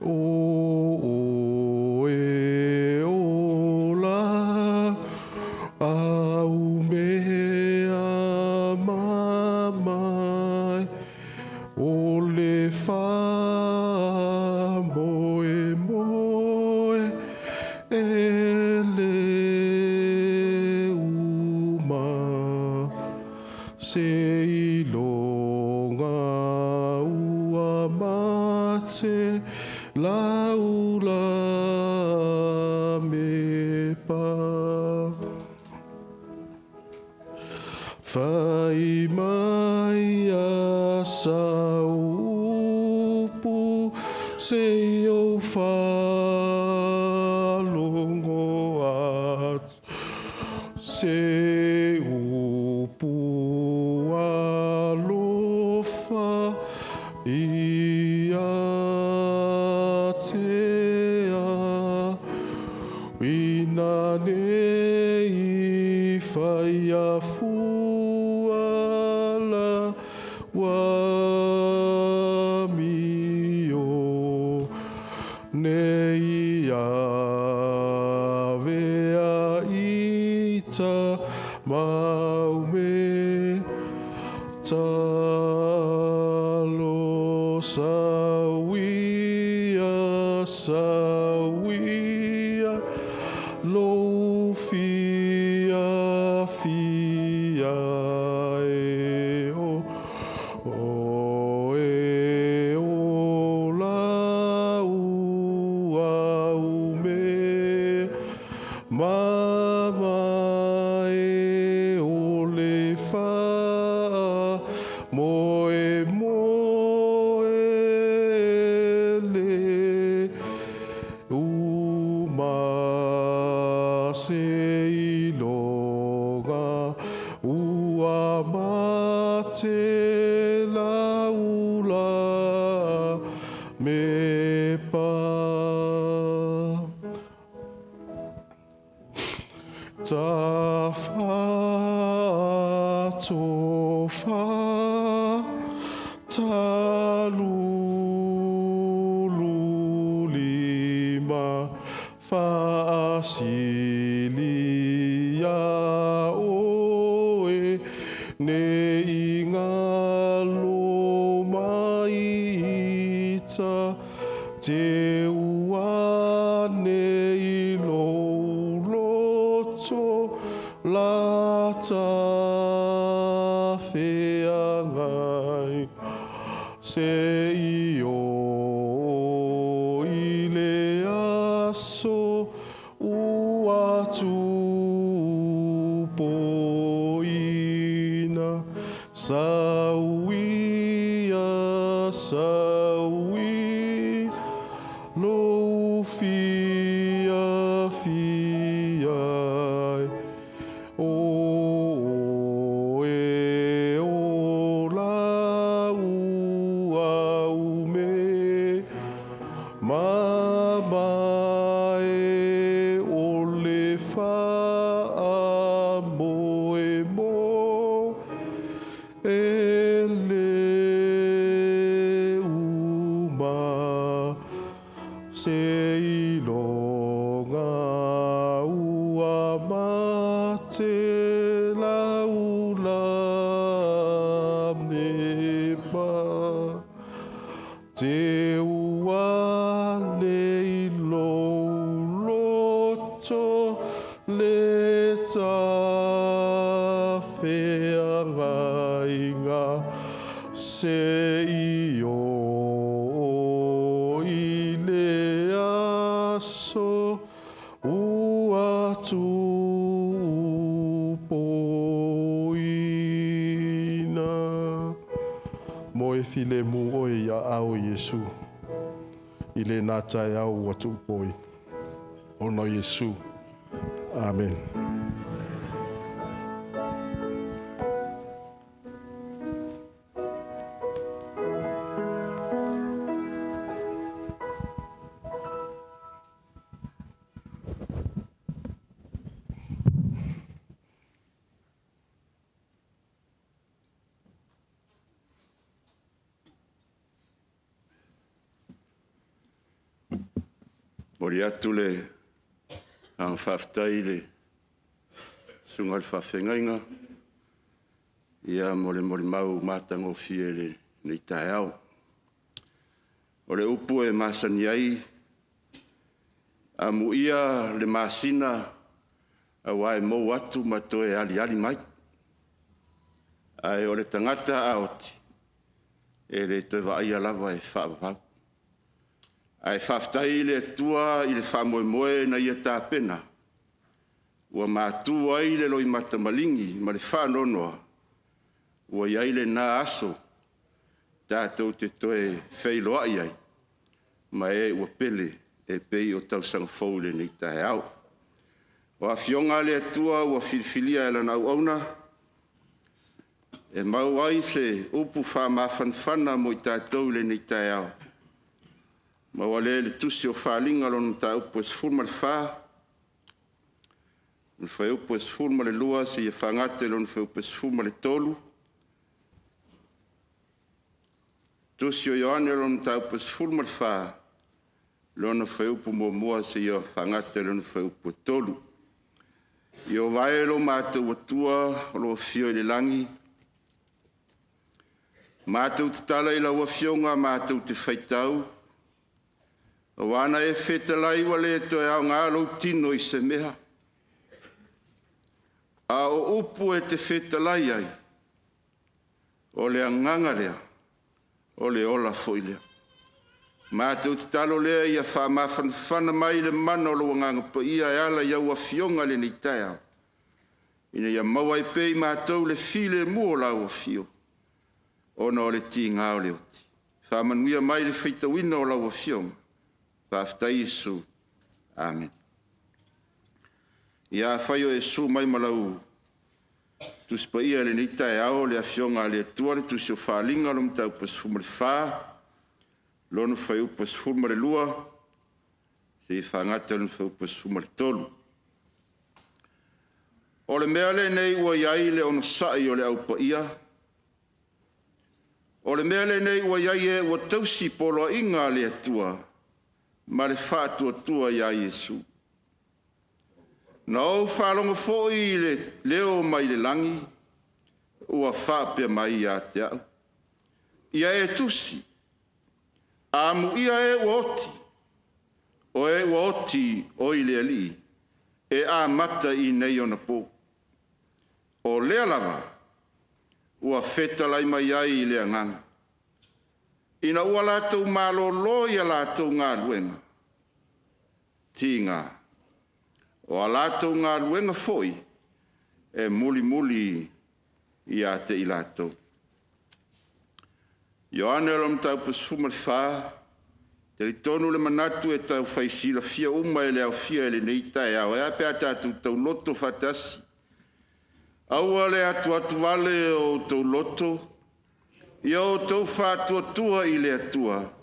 o e o la au mea mamai o le wha moe moe e le uma se ilonga ua mate laula me pa. Fai mai a saupu se o falongo atu se upu alofa ia tea ina nei whai a fuala wa mio nei avea ita mau me talo sawia sawia lo fia fia e o e o la ua ume mama e o le fa moe moe le uma se iloga ua mate laula me pa. Ta fa to fa ta lu lu lima fa si li ya o e ne ingalo mai ita te ua ne i lo loto la ta feagai se i o i le aso ua tupoina sawia sawi lo fia fia o e o la ua ume mama e o le fa Te ua le i lou loto le tafeagaiga se i o i le aso ua tuupoina. Mo e file mu oe ia ao Iesu, i le nā tae au ua tuupoi. Ona Iesu. Amen. Moli atu le agaga faafetai i le susuga i le faafeagaiga ia mo le molimau matagofie i lenei taeao. O le upu e masani ai, amuia le masina aua e mou atu ma toe aliali mai. Ae o le tagata a oti, e le toe vaaia lava e faavavau. Ae faafetai i le Atua i le faamoemoe na ia tapena, ua matu ai le loimata maligi ma le faanoanoa, ua i ai lena aso tatou te toe feiloai ai, ma e ua pele e pei o tausaga fou i lenei taeao. O Afioga a le Atua ua filifilia e Lana auauna, e maua ai se upu faamafanafana mo i tatou i lenei taeao, maua lea i le tusi o Faaaliga lona mataupu e 14, le fuaiupu e 12 seia fagata i lona fuaiupu e 13. Tusi o Ioane lona mataupu e 14, lona fuaiupu muamua seia fagata i lona fuaiupu e 3. Ieova e lo matou Atua o lo o afio i le lagi, matou tatala i lau Afioga matou te faitau, aua na e fetalai ua le toe aoga lou tino i se mea, a o upu e te fetalai ai, o le agaga lea, o le ola foi lea. Matou tatalo lea ia faamafanafana mai le mana o lou Agaga Paia e ala i au afioga i lenei taeao, ina ia maua ai pea i matou le filemu o lau afio, ona o le tiga o le oti. Faamanuia mai le faitauina o lau afioga. Faafetai Iesu. Amen. Ia afai o e susu mai ma lau Tusi Paia i lenei taeao, le Afioga a le Atua, le Tusi o Faaaliga, lona mataupu e 14, lona fuaiupu e 12, seia fagata i lona fuaiupu e 13. O le mea lenei ua i ai le onosai o le au paia, o le mea lenei ua i ai e ua tausi poloaiga a le Atua ma le faatuatua ia Iesu. Na ou faalogo foi i le leo mai le lagi ua faapea mai ia te au, ia e tusi, amuia e ua oti, o e ua oti oi le Alii, e amata i nei ona po. O lea lava ua fetalai mai ai i le agaga, ina ua latou malōlō i a latou galuega, tiga, o a latou galuega foi e mulimuli ia te i latou. Ioane lona mataupu 14, talitonu le manatu e tau fai silafia uma e le aofia i lenei taeao, e a pe a tatou tauloto faatasi. Aua le atuatuvale o outou loto, ia outou faatuatua i le Atua,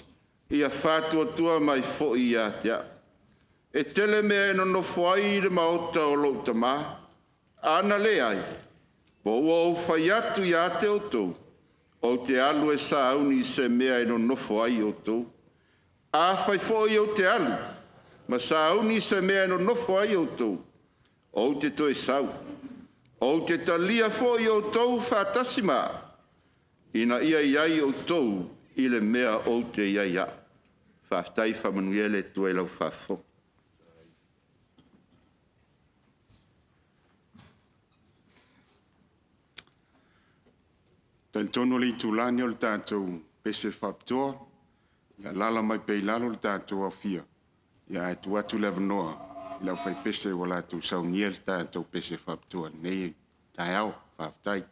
ia faatuatua mai foi ia te au. E tele mea e nonofo ai le maota o lou tamā, ana leai, po ua ou fai atu ia te outou, ou te alu e sauni i se mea e nonofo ai outou. Afai foi ou te alu, ma sauni i se mea e nonofo ai outou, ou te toe sau. Ou te talia foi outou faatasi ma au, ina ia i ai outou i le mea ou te iai a'u. Faafetai, faamanuia le Atua i lau faafofoga. Talitonu le itulani o le tatou pese faapitoa, ia lala mai pea i lalo le tatou aofia, ia ae tuu atu le avanoa i le aufaipese ua latou saunia le tatou pese faapitoa i lenei taeao. Faafetai.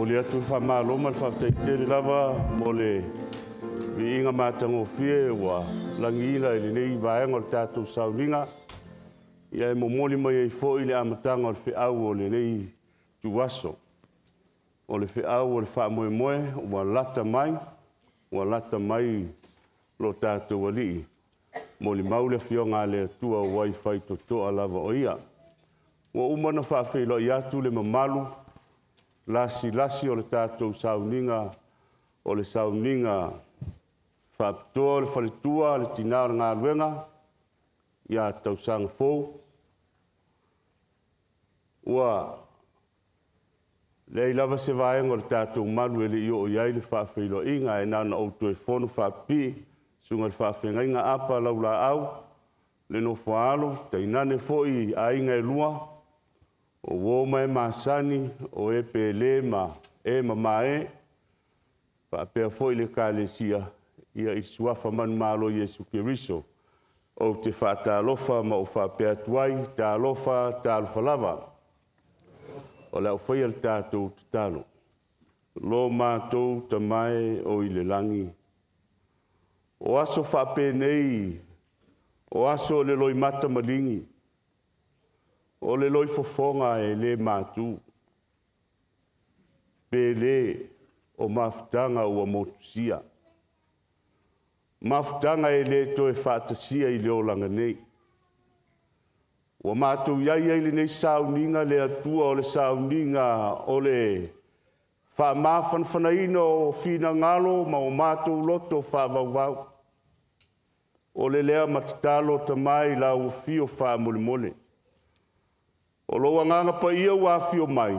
Momoli atu le faamalo ma le faafetai tele lava mo le viiga matagofie ua lagiina i lenei vaega o le tatou sauniga. Ia e momoli mai ai foi le amataga o le feau o lenei ituaso. O le feau o le faamoemoe ua lata mai, ua lata mai lo tatou Alii. Molimau le Afioga a le Atua ua i faitotoa lava o Ia. Ua uma ona faafeiloai atu le mamalu lasilasi o le tatou sauniga, o le sauniga faapitoa o le faletua le tina o le galuega ia tausaga fou. Ua leai lava se vaega o le tatou malu e le i oo i ai le faafeiloaiga, ae na ona ou toe fono faapipii, susuga i le faafeagaiga Apa Laulaau, le nofo a alo, tainane foi aiga e lua, o uo ma e masani, o e pele ma e mamae, faapea foi le Ekalesia i suafa manumalo o Iesu Keriso. Ou te faatalofa ma ou faapea atu ai, talofa, talofa lava. O le a ou faia le tatou tatalo. Lo matou Tama e o i le lagi, o aso faapenei, o aso o le loimata maligi, o le loifofoga e le matu, pe le o mafutaga ua motusia, mafutaga e le toe faatasia i le olaga nei. Ua matou i ai i lenei sauniga le Atua o le sauniga o le faamafanafanaina o finagalo ma o matou loto faavauvau. O le lea ma tatalo Tama i lau afio faamolemole. O lou Agaga Paia ua afio mai,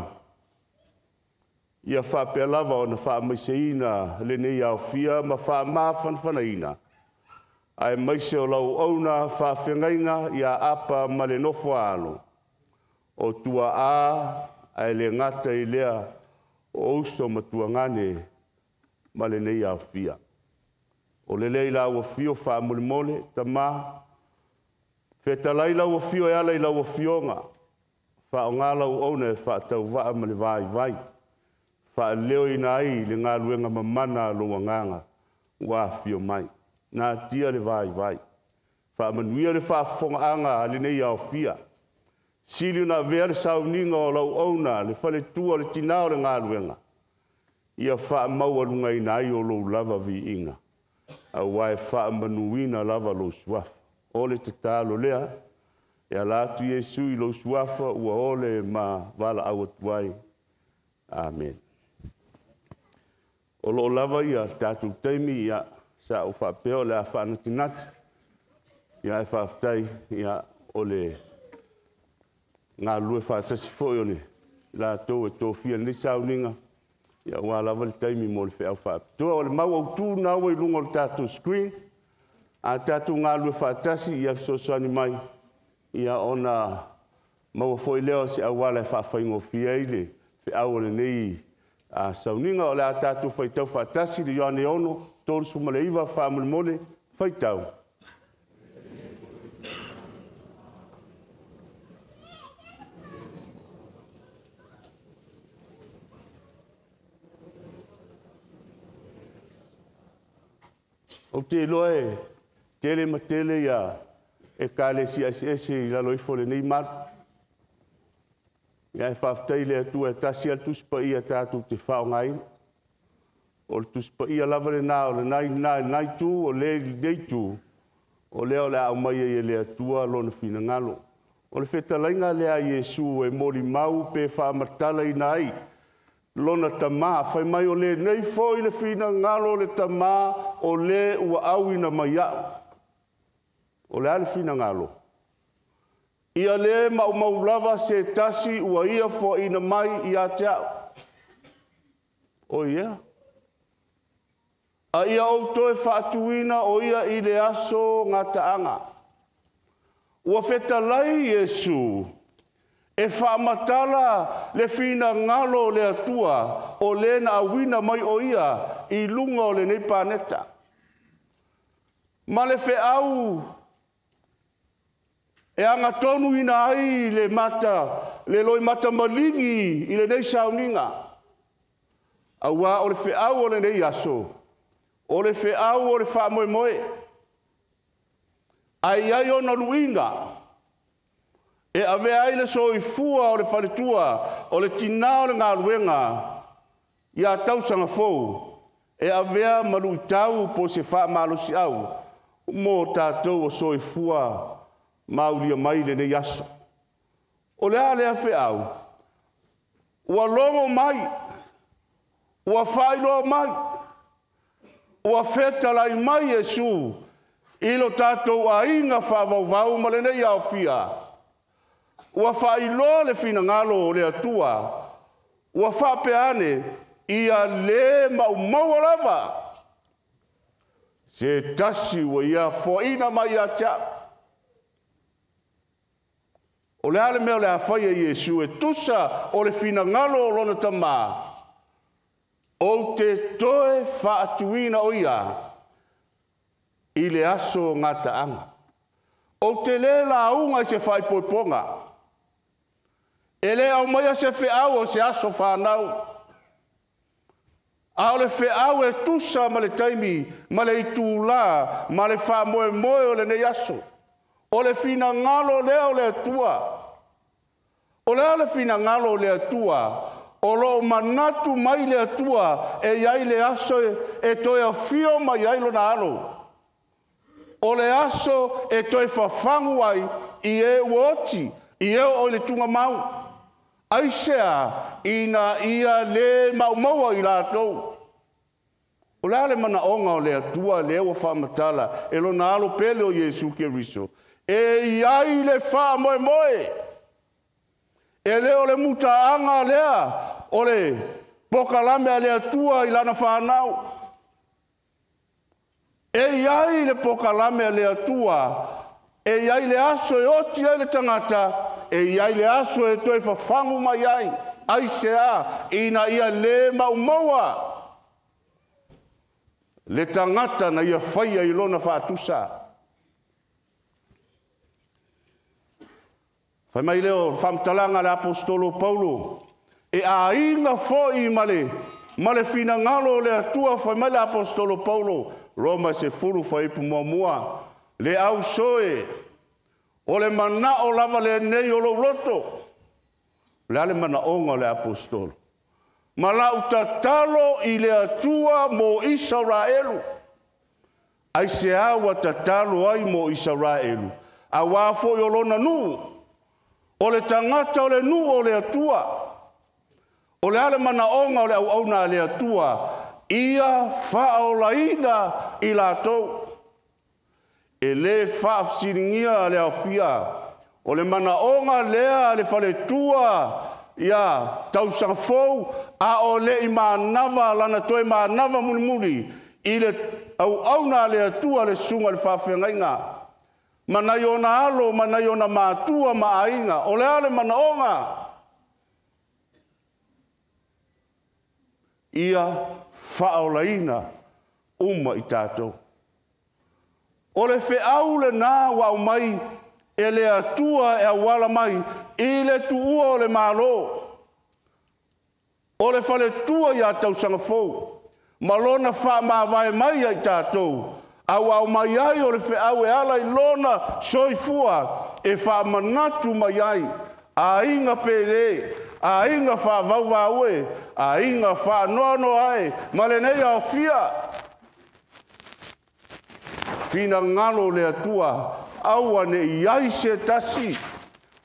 ia faapea lava ona faamaiseina lenei aofia ma faamafanafanaina, aemaise o lau auauna faafeagaiga ia Apa ma le nofo a alo, o tuaa ae le gata i lea o uso ma tuagane ma lenei aofia. O le lea i lau afio faamolemole, Tama, fetalai lau afio e ala i lau Afioga, faaaoga lau auauna e faatauvaa ma le vaivai, faaleoina ai le galuega mamana a lou Agaga ua afio mai. Natia le vaivai, faamanuia le faafofogaaga a lenei aofia, sili ona avea le sauniga o lau auauna, le faletua, le tina o le galuega, ia faamaualugaina ai o lou lava viiga, aua e faamanuina lava lou suafa. O le tatalo lea, e ala atu Iesu i lou suafa ua ole ma valaau atu ai. Amene. O lo o lava ia tatou taimi, ia, sa ou faapea o le a faanatinati, ia ae faafetai, ia, o le galulue faatasi foi o le latou e tofia i lenei sauniga, ia aua lava le taimi mo le feau faapitoa. O le mau autu lena ua i luga o le tatou screen, a tatou galulue faatasi, ia fesoasoani mai, ia ona maua foi lea o se auala e faafaigofie ai le feau o lenei sauniga. O le a tatou faitau faatasi le Ioane 6, 39 faamolemole, faitau. Ou te iloa e tele ma tele ia ekalesia eseese i lalo ifo o lenei malu. Ae faafetai i le Atua e tasi lava le Tusi Paia tatou te faaaogaina. O le Tusi Paia lava lena o lena e itu, o lenei itu, o lea o le a aumai ai e le Atua Lona finagalo. O le fetalaiga lea a Iesu e molimau pe faamatalaina ai lona Tama, fai mai o lenei foi le finagalo o le Tama o le ua auina mai au. O le a le finagalo? Ia le maumau lava se tasi ua ia foaina mai ia te au. O ia? A ia ou toe faatuina o ia i le aso gataaga. Ua fetalai Iesu e faamatala le finagalo o le Atua o le na auina mai o ia i luga o lenei paneta. Ma le feau e agatonuina ai le loimata maligi i lenei sauniga. Auā o le feau o lenei aso, o le feau o le faamoemoe. Ae i ai ona luiga e avea ai le soifua o le faletua, o le tinā o le galuega, ia tausaga fou, e avea ma luitau po o se faamalosiau mo tatou o soifua ma aulia mai lenei aso. O le a lea feau? Ua logo mai, ua faailoa mai, ua fetalai mai Iesu i lo tatou aiga faavauvau ma lenei aofia, ua faailoa le finagalo o le Atua, ua faapea ane, ia le maumauina lava se tasi ua ia foaina mai ia te au. O le a le mea o le a fai e Iesu e tusa o le finagalo o lona Tamā? Ou te toe faatuina o ia i le aso gataaga. Ou te le lauga i se faaipoipoga. E le aumaia se feau o se aso fanau. A o le feau e tusa ma le taimi, ma le itulā, ma le faamoemoe o lenei aso. O le finagalo lea o le Atua. O le a le finagalo o le Atua? O lo o manatu mai le Atua e i ai le aso e toe afio mai ai lona alo. O le aso e toe fafagu ai i e ua oti, i e oo i le tugamau. Aisea? Ina ia le maumaua i latou. O le a le manaoga o le Atua lea ua faamatala e lona alo pele o Iesu Keriso? E i ai le faamoemoe. E le o le mutaaga lea o le pokalame a le Atua i lana whanau. E i ai le pokalame a le Atua, e i ai le aso e oti ai le tagata, e i ai le aso e toe fafagu mai ai, aisea, ina ia le maumaua le tagata na ia faia i lona faatusa. Fai mai lea o le faamatalaga a le Aposetolo o Paulo, e aiga foi ma le finagalo o le Atua. Fai mai le Aposetolo o Paulo, Roma 10 fuaiupu 1, le ausoe, o le manao lava lenei o lou loto. O le a le manaoga o le Aposetolo? Ma lau tatalo i le Atua mo Isaraelu. Aisea ua tatalo ai mo Isaraelu? Auā foi o lona nuu, o le tagata o le nuu o le Atua. O le a le manaoga o le auauna a le Atua? Ia faaolaina i latou. E le faafesiligia le aofia. O le manaoga lea a le faletua ia tausaga fou, a o le i manava lana toe manava mulimuli i le auauna a le Atua le susuga i le faafeagaiga. Ma nai ona alo, ma nai ona matua ma aiga. O le a le manaoga? Ia faaolaina uma i tatou. O le feau lena ua aumai e le Atua e auala mai i le tuua o le Malo. O le faletua ia tausaga fou, ma lona faamavae mai ia i tatou, a ua aumai ai o le feau e ala i lona soifua e faamanatu mai ai, aiga pele, aiga faavauvaue, aiga faanoanoa ai, ma lenei aofia. Finagalo le Atua, aua ne i ai se tasi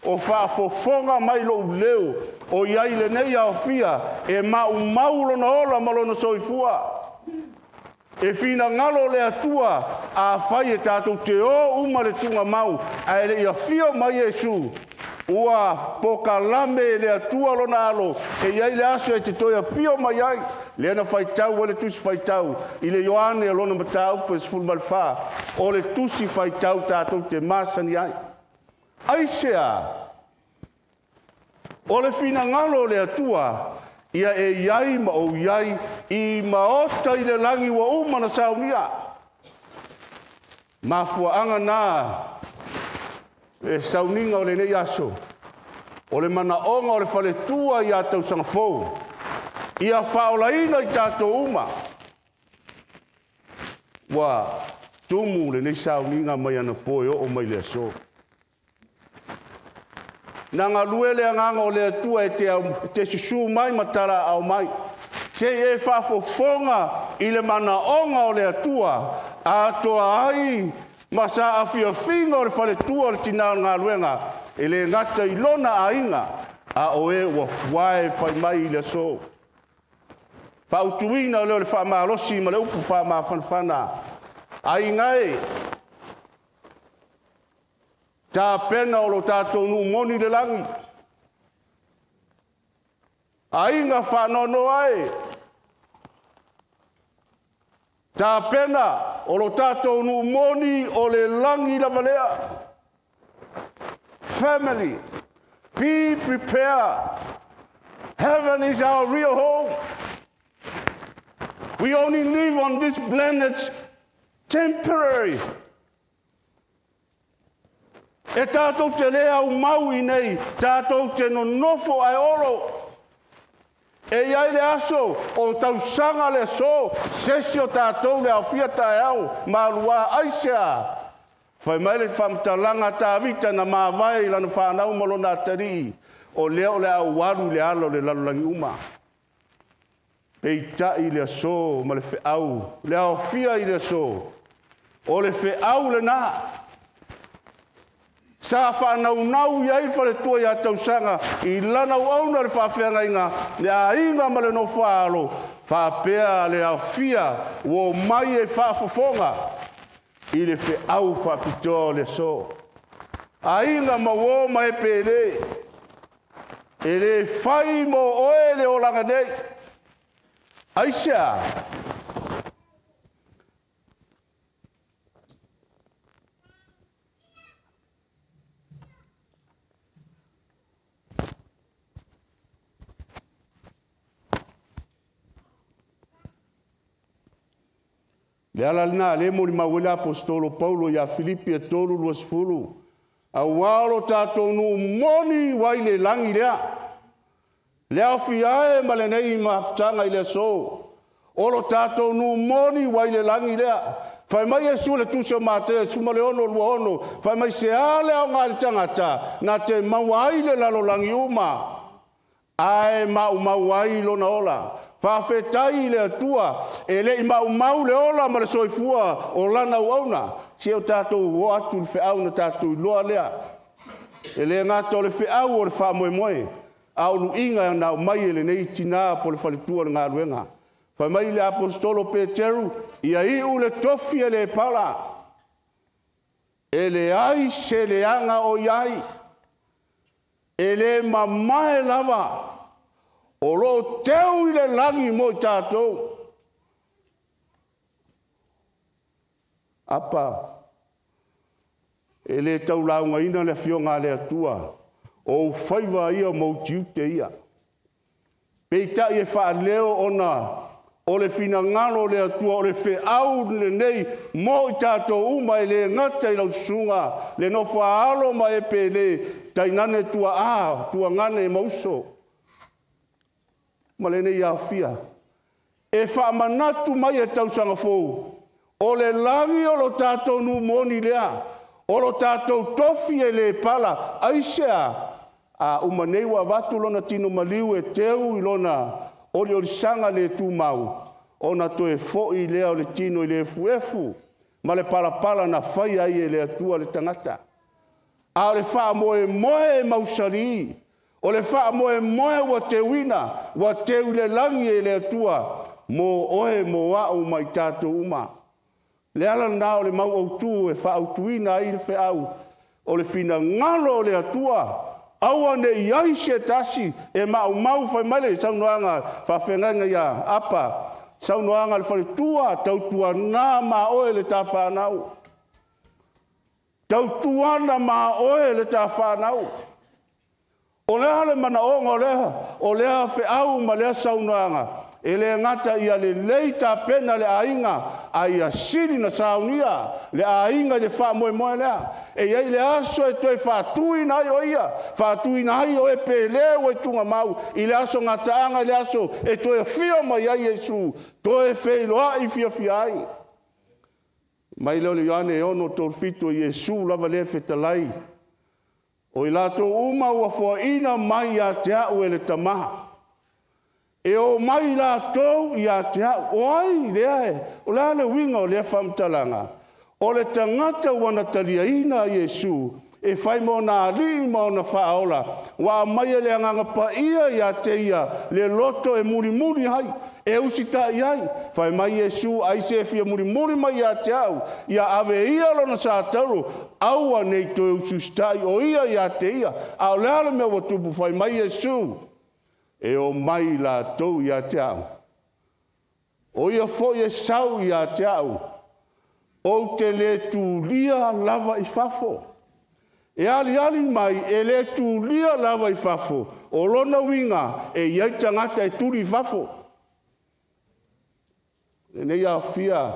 o faafofoga mai lou leo, o i ai lenei aofia e maumau lona ola ma lona soifua. E finagalo le Atua, afai e tatou te o uma le tugamau, ae le i afio mai Iesu, ua pokalame e le Atua lona alo, e i ai le aso e te toe afio mai ai. Lea na faitau ai le tusi faitau i le Ioane o lona mataupu e 14, o le tusi faitau tatou te masani ai. Aisea? O le finagalo o le Atua, ia e i ai ma ou i ai i maota i le lagi ua uma na saunia. Mafuaaga na e sauniga o lenei aso, o le manaoga o le faletua ia tausaga fou, Ia faaolaina i tatou uma. Ua tumu lenei sauniga mai anapo e oo mai le aso. Na galue le agaga o le Atua e te susu mai ma talaau mai. Se e faafofoga i le manaoga o le Atua, atoa ai ma sa afiafiga o le faletua o le tinā o le galuega, e le gata i lona aiga, a o e ua fuae fai mai i le aso. Fautuina lea o le faamalosi ma le upu faamafanafana. Aiga e, tapena o lo tatou nuu moni le lagi. Aiga faanoanoa e, tapena o lo tatou nuu moni o le lagi lava lea. Family, be prepared. Heaven is our real home. We only live on this planet temporary. E tātou te le au mau i nei, tātou te nonofo ai olo. E iai le aso, o tausaga le aso, sesi o tātou le aofia taeao, malua aisea. Fai mai le whamtalanga Tavita na mavae lana whanau ma lona atalii, o lea o le au alu le ala o le lalolagi uma. Peitai le aso ma le feau, le aofia i le aso, o le feau le nā. Sa whanaunau i ai whaletua i a tausaga, i lana uauna le whaafeangaiga, le aiga ma le nofo alo, whaapea le aofia, ua mai e whaafofoga, i le feau whaapitoa o le aso. Aiga ma uo ma e pele, e le whai mo oe le olaga nei. Aisea, le ala lena le mo li mauele apostolo Paulo ia Filipi e 3:20. Auā o lo tātou nuu moni wai le langi lea. Le aofia e ma lenei mafutaga i le aso. O lo tātou nuu moni wai le langi lea. Fai mai Iesu le tusi o Mateo, 16:26. Fai mai se a le aoga i le tagata, na te maua ai le lalolagi uma. Ae maumau ai lona ola. Faafetai i le Atua, e le i maumau le ola ma le soifua o lana auauna. Se o tātou o atu le feau na tātou iloa lea. E le gata o le feau o le faamoemoe, a o luiga na aumai e lenei tinā po le faletua o le galuega. Fai mai le apostolo Peteru, ia iu le tofi e le pala. E leai se leaga o iai. E le mamae lava. O lo teu i le lagi mo i tātou. Apa, e le taulaungaina le afioga a le Atua, o ufaiva ia mo utiute ia. Peitai e faaleo ona o le finagalo o le Atua, o le feau lenei mo i tātou uma e le gata i lau susuga, le nofo a alo ma e pele, tainane tua a, tua gane ma uso. Ma lenei aofia. E faamanatu mai e tausaga fou, o le lagi o lo tātou numoni lea, o lo tātou tofi e le pala, aisea, a uma nei ua avatu lona tino maliu e teu i lona oliolisaga le tumau, ona toe foi lea o le tino i le efuefu, ma le palapala na fai ai e le Atua le tagata. A o le faamoemoe e mausali, o le faamoemoe ua teuina, ua teu i le lagi e le Atua, mo oe mo au mai tātou uma. Le ala lena o le mau autu e faautuina ai le feau, o le finagalo o le Atua, aua ne i ai se tasi e maumau fai mai le saunoaga faafeagaiga ia Apa, saunoaga le faletua, tautuana ma oe le tawhanau. Tautuana ma oe le tawhanau. O lea le manaoga o lea feau ma lea saunoaga, E le gata ia lelei tapena le aiga, a ia sili na saunia le aiga i le faamoemoe lea. E i ai le aso e toe faatuina ai o ia, faatuina ai o e pele ua i tugamau, i le aso gataaga, i le aso e toe afio mai ai Iesu, toe feiloai fiafia ai. Mai lea o le Ioane 6:37, o Iesu lava lea e fetalai, o i latou uma ua foaina mai ia te au e le Tama, e o mai latou ia te au. O ai lea? O le a le uiga o lea faamatalaga? O le tagata ua na taliaina Iesu e fai ma ona alii ma ona faaola, ua aumai e le Agaga Paia ia te ia le loto e mulimuli ai, e usitai ai. Fai mai Iesu, ai se fia mulimuli mai ia te au, ia ave ia lona sa tauro, aua nei toe usiusitai o ia ia te ia. A o le a le mea ua tupu? Fai mai Iesu, e o mai latou ia te au. O ia foi e sau ia te au, ou te le tulia lava i fafo. E aliali mai, e le tulia lava i fafo. O lona uiga, e i ai tagata e tuli i fafo. Lenei aofia,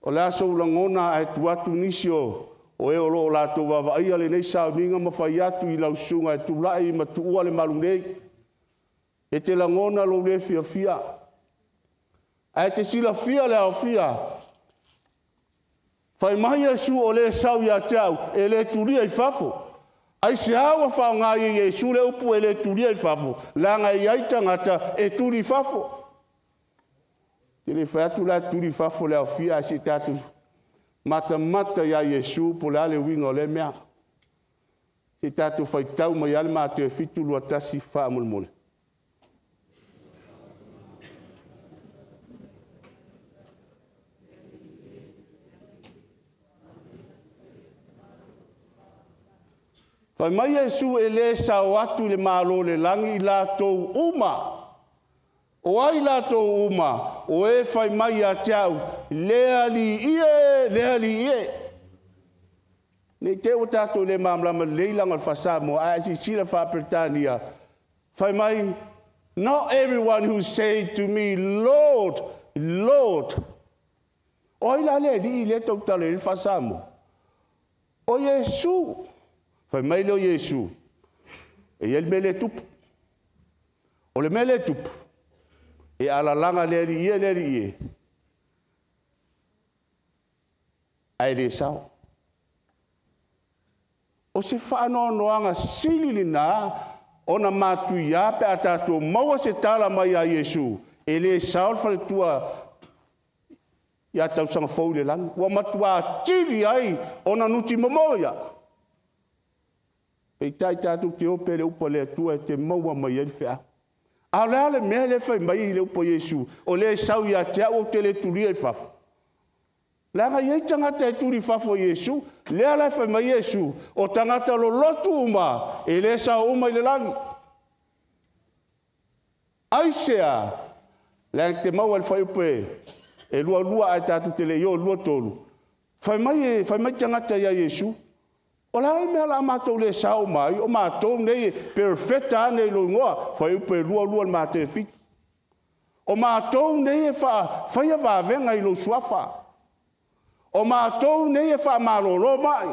o le a sou lagona ae tuu atu nisi o e o lo o latou vaavaaia lenei sauniga ma fai atu i lau susuga e tulai ma tuua le malu nei. E te lagona lou le fiafia. Ae te silafia le aofia, fai mai Iesu o le sau ia te au, e le tulia i fafo. Aisea ua faaaoga ai e Iesu le upu e le tulia i fafo? Leaga e i ai tagata e tuli i fafo. E le fai atu la tuli i fafo le aofia, ae se i tatou matamata ia Iesu po o le a le uiga o lea mea. Se i tatou faitau mai lava le Mateo 7:21 faamolemole. Fai mai Iesu e le sao atu i le malo o le lagi i latou uma. O ai latou uma? O e fai mai ia te au, le alii e, le alii e. Nei te ua tatou le malamalama lelei laga o le faa-Samoa, ae silasila faa-Peretania, fai mai, not everyone who say to me, Lord, Lord. O ai la le alii lea tautala i le faa-Samoa? O Iesu. Fai mai lea o Iesu, e i ai le mea le tupu. O le mea le tupu, e alalaga le alii e, le alii e, ae le sao. O se faanoanoaga sili lena ona matuia pe a tatou maua se tala mai ia Iesu, e le sao le faletua ia tausaga fou i le lagi. Ua matua tili ai ona nuti momoia. Peitai tatou te o pea i le upu a le Atua e te maua mai ai le feau. A o le a le mea lea fai mai i le upu a Iesu, o le sau ia te au ou te le tulia i fafo. Leaga e i ai tagata e tuli i fafo i Iesu. Lea la e fai mai Iesu, o tagata lolotu uma, e le sao uma i le lagi. Aisea, leaga te maua le fuaiupu e 22 ae tatou te le i o 23. Fai mai tagata ia Iesu, o le a le mea o le a matou le sao mai, o matou nei e perfeta ane i lou igoa, fuaiupu e 22 le Mateo 7. O matou nei e faia vavega i lou suafa. O matou nei e faamalolo mai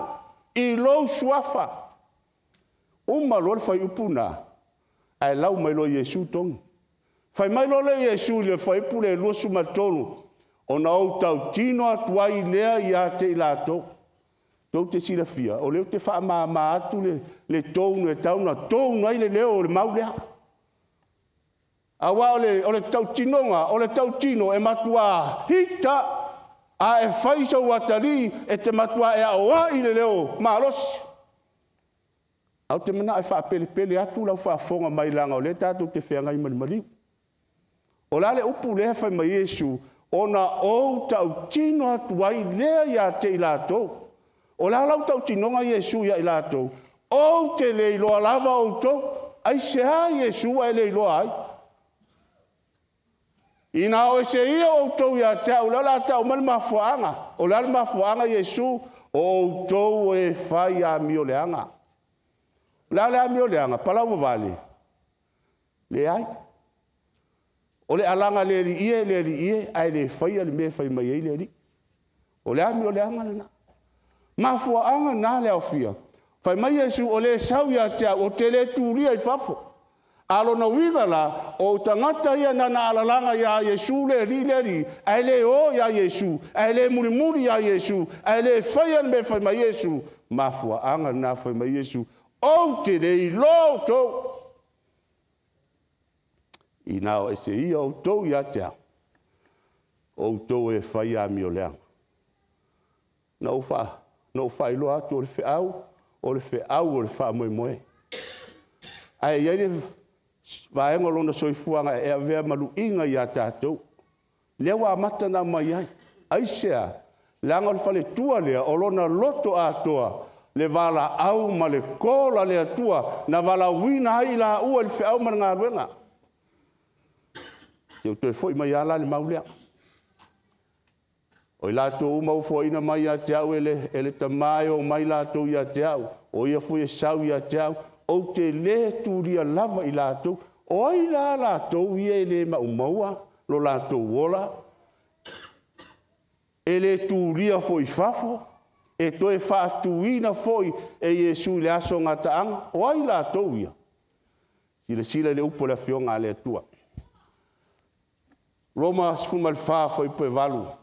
i lou suafa. Uma loa le fuaiupu na, ae lau mai loa Iesu togi. Fai mai loa le Iesu i le fuaiupu le 23, ona ou tautino atu ai lea ia te i latou. Tou te silafia, o lea ou te faamama atu le tonu e tau na tonu ai le leo o le mau lea. Aua o le tautinoga, o le tautino e matua hita, a e fai sau atalii e te matua e aoai le leo malosi. Au te manao e faapelepele atu lau faafofoga mai leaga o lea tatou te feagai ma le maliu. O le a le upu lea fai mai Iesu, ona ou tautino atu ai lea ia te i latou. O le a lau tautinoga Iesu ia i latou? Ou te le iloa lava outou. Aisea Iesu e le iloa ai? Ina o ese ia outou ia te au, o lea o le a tau mai le mafuaaga. O le a le mafuaaga Iesu? O outou e fai amioleaga. O le a le amioleaga? Palau vavale? Leai. O le alaga le alii e, le alii e, ae le faia le mea e fai mai ai le alii. O le amioleaga lena. Mafuaaga na le aofia. Fai mai Iesu, o le sau ia te au, o te le tulia i fafo. A lona uiga la, o tagata ia na na alalaga ia Iesu le alii le alii, ae le o ia Iesu, ae le mulimuli ia Iesu, ae le faia le mea fai mai Iesu, mafuaaga na fai mai Iesu, ou te le iloa outou. Ina o ese ia outou ia te au, outou e fai amioleaga. Na ou faailoa atu o le feau, o le feau o le faamoemoe. Ae i ai le vaega o lona soifuaga e avea ma luiga ia tatou. Lea ua amata ona aumai ai. Aisea? Leaga o le faletua lea, o lona loto atoa, le valaau ma le kola le Atua, na valaauina ai i laua i le feau ma le galuega. Se i toe foi mai lava la le mau lea. O i latou uma ua foaiina mai ia te au e le Tama e omai latou ia te au, o ia foi e sau ia te au, ou te le tulia lava i latou. O ai la latou ia e le maumaua lo latou ola, e le tulia foi i fafo, e toe faatuina foi e Iesu i le aso gataaga? O ai latou ia? Silasila i le upu a le Afioga a le Atua. Roma 14 fuaiupu e 8.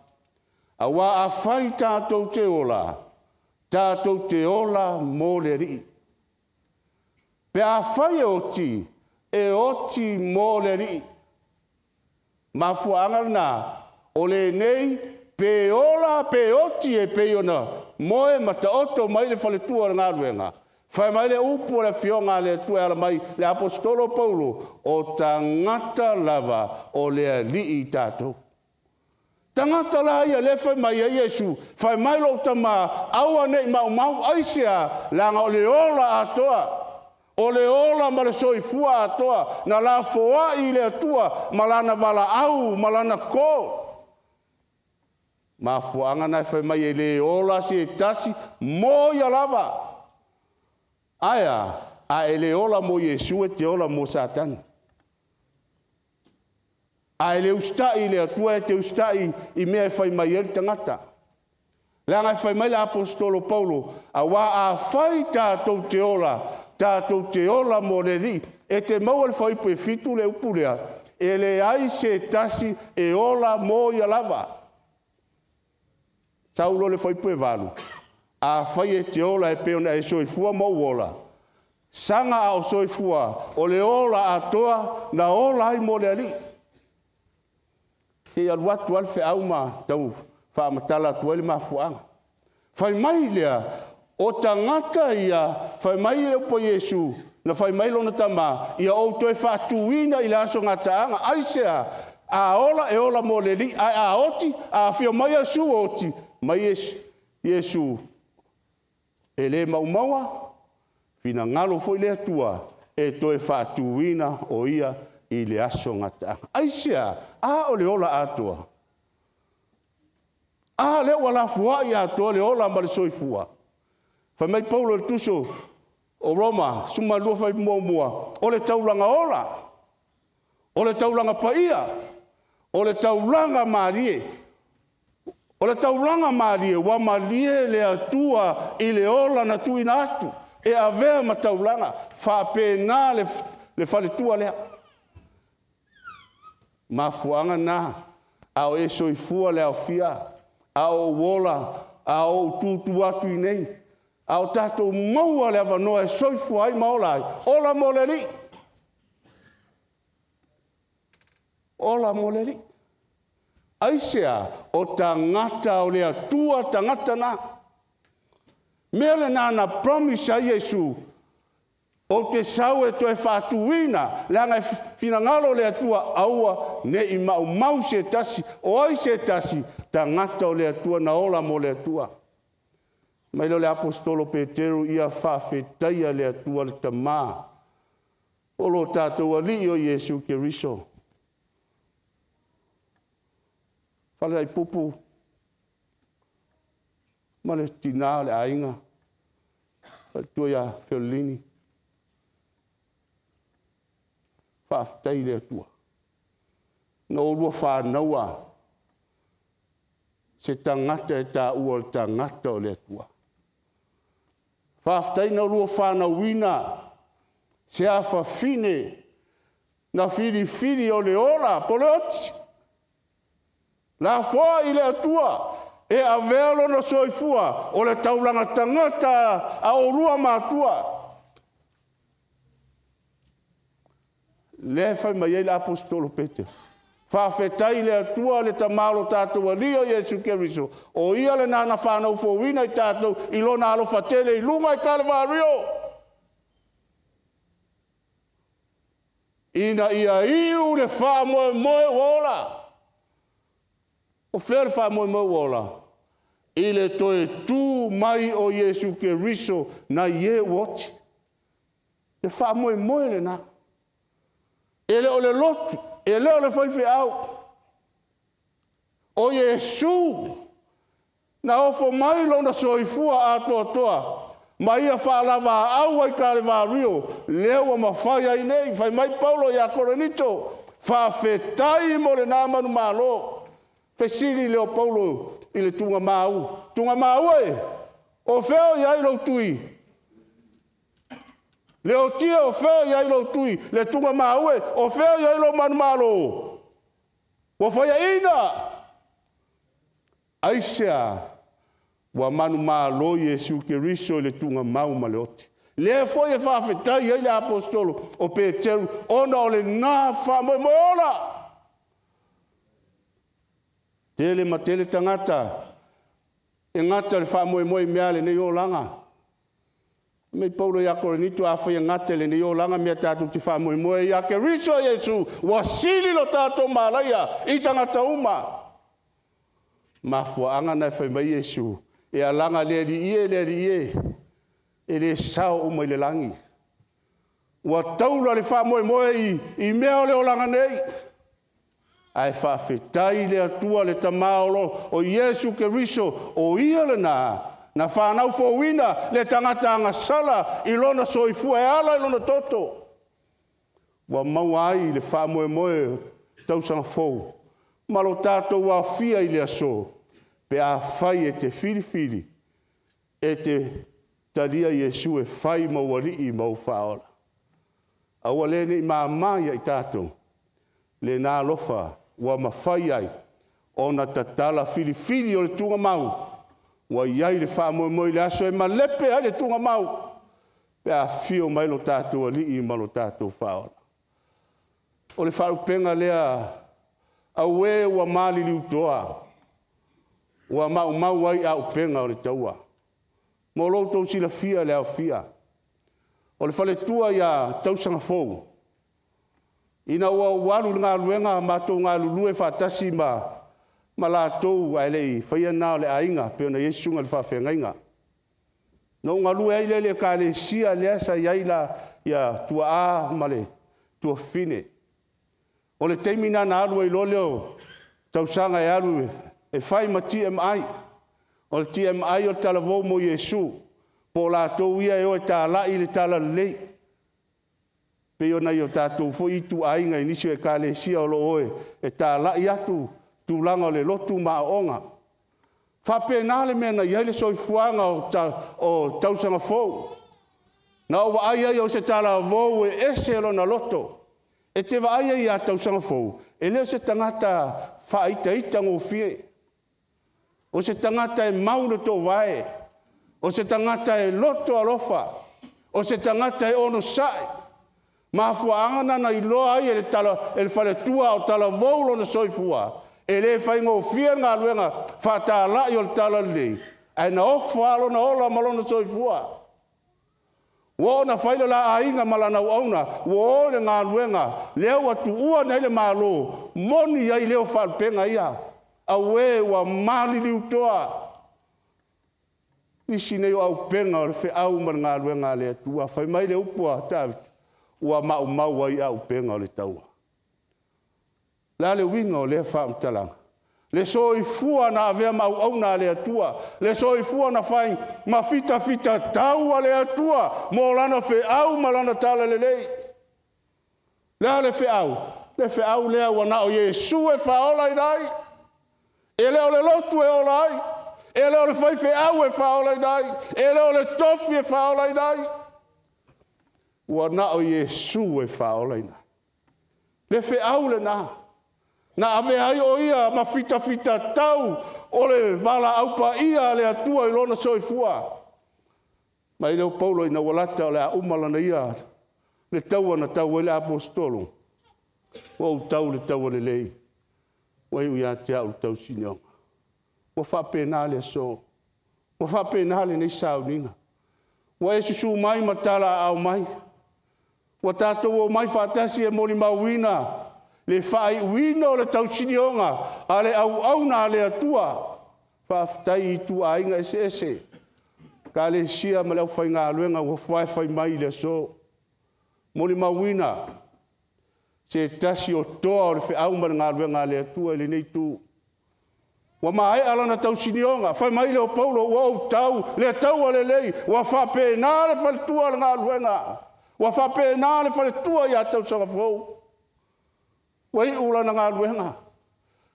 Aua afai tatou te ola, tatou te ola mo le Alii. Pe afai e oti, e oti mo le Alii. Mafuaaga lena, o lenei pe ola pe oti e pei ona moe ma taoto mai le faletua o le galuega. Fai mai le upu o le Afioga a le Atua e ala mai le aposetolo Paulo, o tagata lava o le Alii i tatou. Tagata la ia le fai mai ai Iesu, fai mai lou tama, aua nei maumau, aisea, leaga o le ola atoa. O le ola ma le soifua atoa, na lafoai i le Atua ma lana valaau ma lana ko. Mafuaaga na e fai mai e le ola se tasi, mo ia lava. Ae a e le ola mo Iesu, e te ola mo Satani. A e le usita'i i le Atua, e te usita'i i mea e fai mai ai le tagata. Leaga e fai mai le aposetolo Paulo, aua afai tatou te ola, tatou te ola mo le Alii. E te maua le fuaiupu e 7 le upu lea, e leai se tasi e ola mo ia lava. Saulo le fuaiupu e 8, afai e te ola e pei ona e soifua ma ou ola, saga a o soifua, o le ola atoa na ola ai mo le Alii. Se i alu atu lava le feau ma tau faamatala atu ai le mafuaaga. Fai mai lea, o tagata ia, fai mai le upu a Iesu, na fai mai lona tama, ia ou toe faatuina i le aso gataaga. Aisea, a ola e ola mo le Alii, ae a oti, a afio mai Iesu oti, mai Iesu, e le maumaua, finagalo foi le Atua, e toe faatuina o ia i le aso gataaga. Aisea, a o le ola atoa. A lea ua lafoai atoa le ola ma le soifua. Fai mai Paulo i le tuso o Roma, 12 fai muamua, o le taulaga ola, o le taulaga paia, o le taulaga malie. O le taulaga malie, ua malie le Atua i le ola na tuuina atu, e avea ma taulaga, faapena le faletua lea. Mafuaaga na, a o e soifua le aofia, a o ou ola, a o ou tutu atu i nei, a o tatou maua le avanoa e soifua ai ma ola ai, ola mo le Alii. Ola mo le Alii. Aisea, o tagata o le Atua tagata na. Mea lena na promise ai Iesu, ou te sau e toe faatuina, leaga e finagalo le Atua, aua ne i maumau se tasi, o ai se tasi, tagata o le Atua na ola mo le Atua. Mai lea o le aposetolo Peteru, ia faafetaia le Atua le Tama, o lo tatou Alii o Iesu Keriso. Falelaipupu ma le tina o le aiga, faletua ia Feolini, faafetai i le Atua. Na oulua whānaua se tagata e tā ua le tagata o le atua. Whaafetai na oulua whānauina se afafine na filifili o le ola po le oti. La foa i le atua e avea lona soifua o le taulaga tagata a oulua matua. Lea fai mai ai le apostolo Peteru. Faafetai le Atua le tamalo tatou alii o Iesu Keriso. O ia le nana whanau fouina i tātou i lona alofa tele i lunga i Kalevario. Ina ia iu le whaamoemoe ua ola. O fea le whaamoemoe ua ola? I le toe tū mai o Iesu Keriso na ie ua oti. Le whaamoemoe le nā. E le o le lotu, e le o le faifeau. O Iesu, na ofo mai lona soifua atoatoa, ma ia whaalava au ai Kalevario, lea ua mawhai ai nei, fai mai Paulo ia Korinito, whaafetai mo le nā manu malo. Fesili leo Paulo i le tunga mau. Tunga mau e, o feo i ai lou tui. Le o tia o feo i ai lou tui, le tunga mau e, o feo i ai lou manu malo. Ua whaia ina. Aisea, ua manu malo Iesu Keriso i le tunga mau ma le oti. Lea foi e whaafetai ai le apostolo o Peteru, ona o le ngā whaamoemoe ola. Tele ma tele tangata, e ngata le whaamoemoe mea le nei olanga. Mei Paulo ia Korinito a whai ngata le nei olanga mea tātou te whaamoemoe ia Keriso Iesu, ua sili lo tātou malaia i tangata uma. Mafuaanga na whai mai Iesu, e alanga le li ie, le li ie, e le sao uma i le langi. Ua taula le whaamoemoe i mea o le olanga nei. Ae whaafetai le atua le tamaolo o Iesu Keriso o ia le nā, na whanau fouina le tangata angasala i lona soifua e ala i lona toto. Ua maua ai le whaamoemoe tausanga fou. Ma lo tātou awhia i le aso, pe a whai e te whiriwhiri, e te talia Iesu e whai mauari'i mau whaola. Aua le nei māmā ia i tātou, le nā alofa ua mawhai ai, ona tatala whiriwhiri o le tunga mau, ua iai le whaamoemoe le aso e malepe ai le tunga mau, pe a whio mai lo tātou ali'i ma lo tātou whaola. O le whaarupenga lea, aue ua malili utoa, ua mau mau ai a upenga o le taua. Mo loutou silafia le aofia. O le faletua ia tausanga fou. Ina ua ualu le galuega matou galulue faatasi ma latou ae le'i faia na o le aiga pe ona iai susuga i le faafeagaiga. Na ou galue ai lea i le ekalesia lea sa iai la ia tuaā ma le tuafafine. O le taimi na na alu ai loa lea o tausaga e alu e fai ma TMI. O le TMI o le talavou mo Iesu. Po o latou ia e o e tāla'i le talalelei. Pei ona i o tātou foi ituaiga i nisi o ekalesia o loo oe e tāla'i atu tulaga o le lotu ma aoga. Faapena le mea na iai le soifuaga o tausaga fou. Na ou vaai ai o se talavou e ese lona loto. E te vaai ai ia tausaga fou, e le o se tagata faaitaita gofie. O se tagata e mau le toovae. O se tagata e loto alofa. O se tagata e onosa'i. Mafuaaga na na iloa ai e le tala, e le faletua o talavou lona soifua. E le faigofie le galuega faatala'i o le talalelei, ae na ofo lava lona ola ma lona soifua. Ua ona fai le la aiga ma lana auauna, ua o le galuega, lea ua tuua nei le malo, moni ai leo faalupega ia. Auē ua maliliutoa. Nisi nei o auupega o le feau ma le galuega a le Atua. Fai mai le upu a Tavita, ua maumau ai auupega o le taua. La le uiga o lea faamatalaga. Le soifua na avea ma auauna a le Atua. Le soifua na fai ma fitafita tau a le Atua mo lana feau ma lana talalelei. Le a le feau? Le feau lea ua na o Iesu e faaolaina ai. E le o le lotu e ola ai. E le o le faifeau e faaolaina ai. E le o le tofi e faaolaina ai. Ua na o Iesu e faaolaina ai. Le feau lena. Na avea ai o ia ma fitafitatau o le valaau paia a le Atua i lona soifua. Mai leo Paulo ina ua lata o le a uma lana ia le taua na tau ai le aposetolo. Ua ou tau le taua lelei, ua iu ia te au le tausinioga. Ua faapena le aso, ua faapena lenei sauniga. Ua e susu mai ma talaaao mai, ua tatou omai faatasi e molimauina le faaiuina o le tausinioga a le auauna a le Atua. Faafetai i ituaiga eseese, Ekalesia ma le aufaigaluega ua fai mai i le aso. Molimauina se tasi o toa o le feau ma le galuega a le Atua i lenei itu. Ua maea lana tausinioga, fai mai le o Paulo, ua ou tau le taua lelei, ua faapena le faletua o le galuega, ua faapena le faletua ia tausaga fou. Ua iu lana galuega,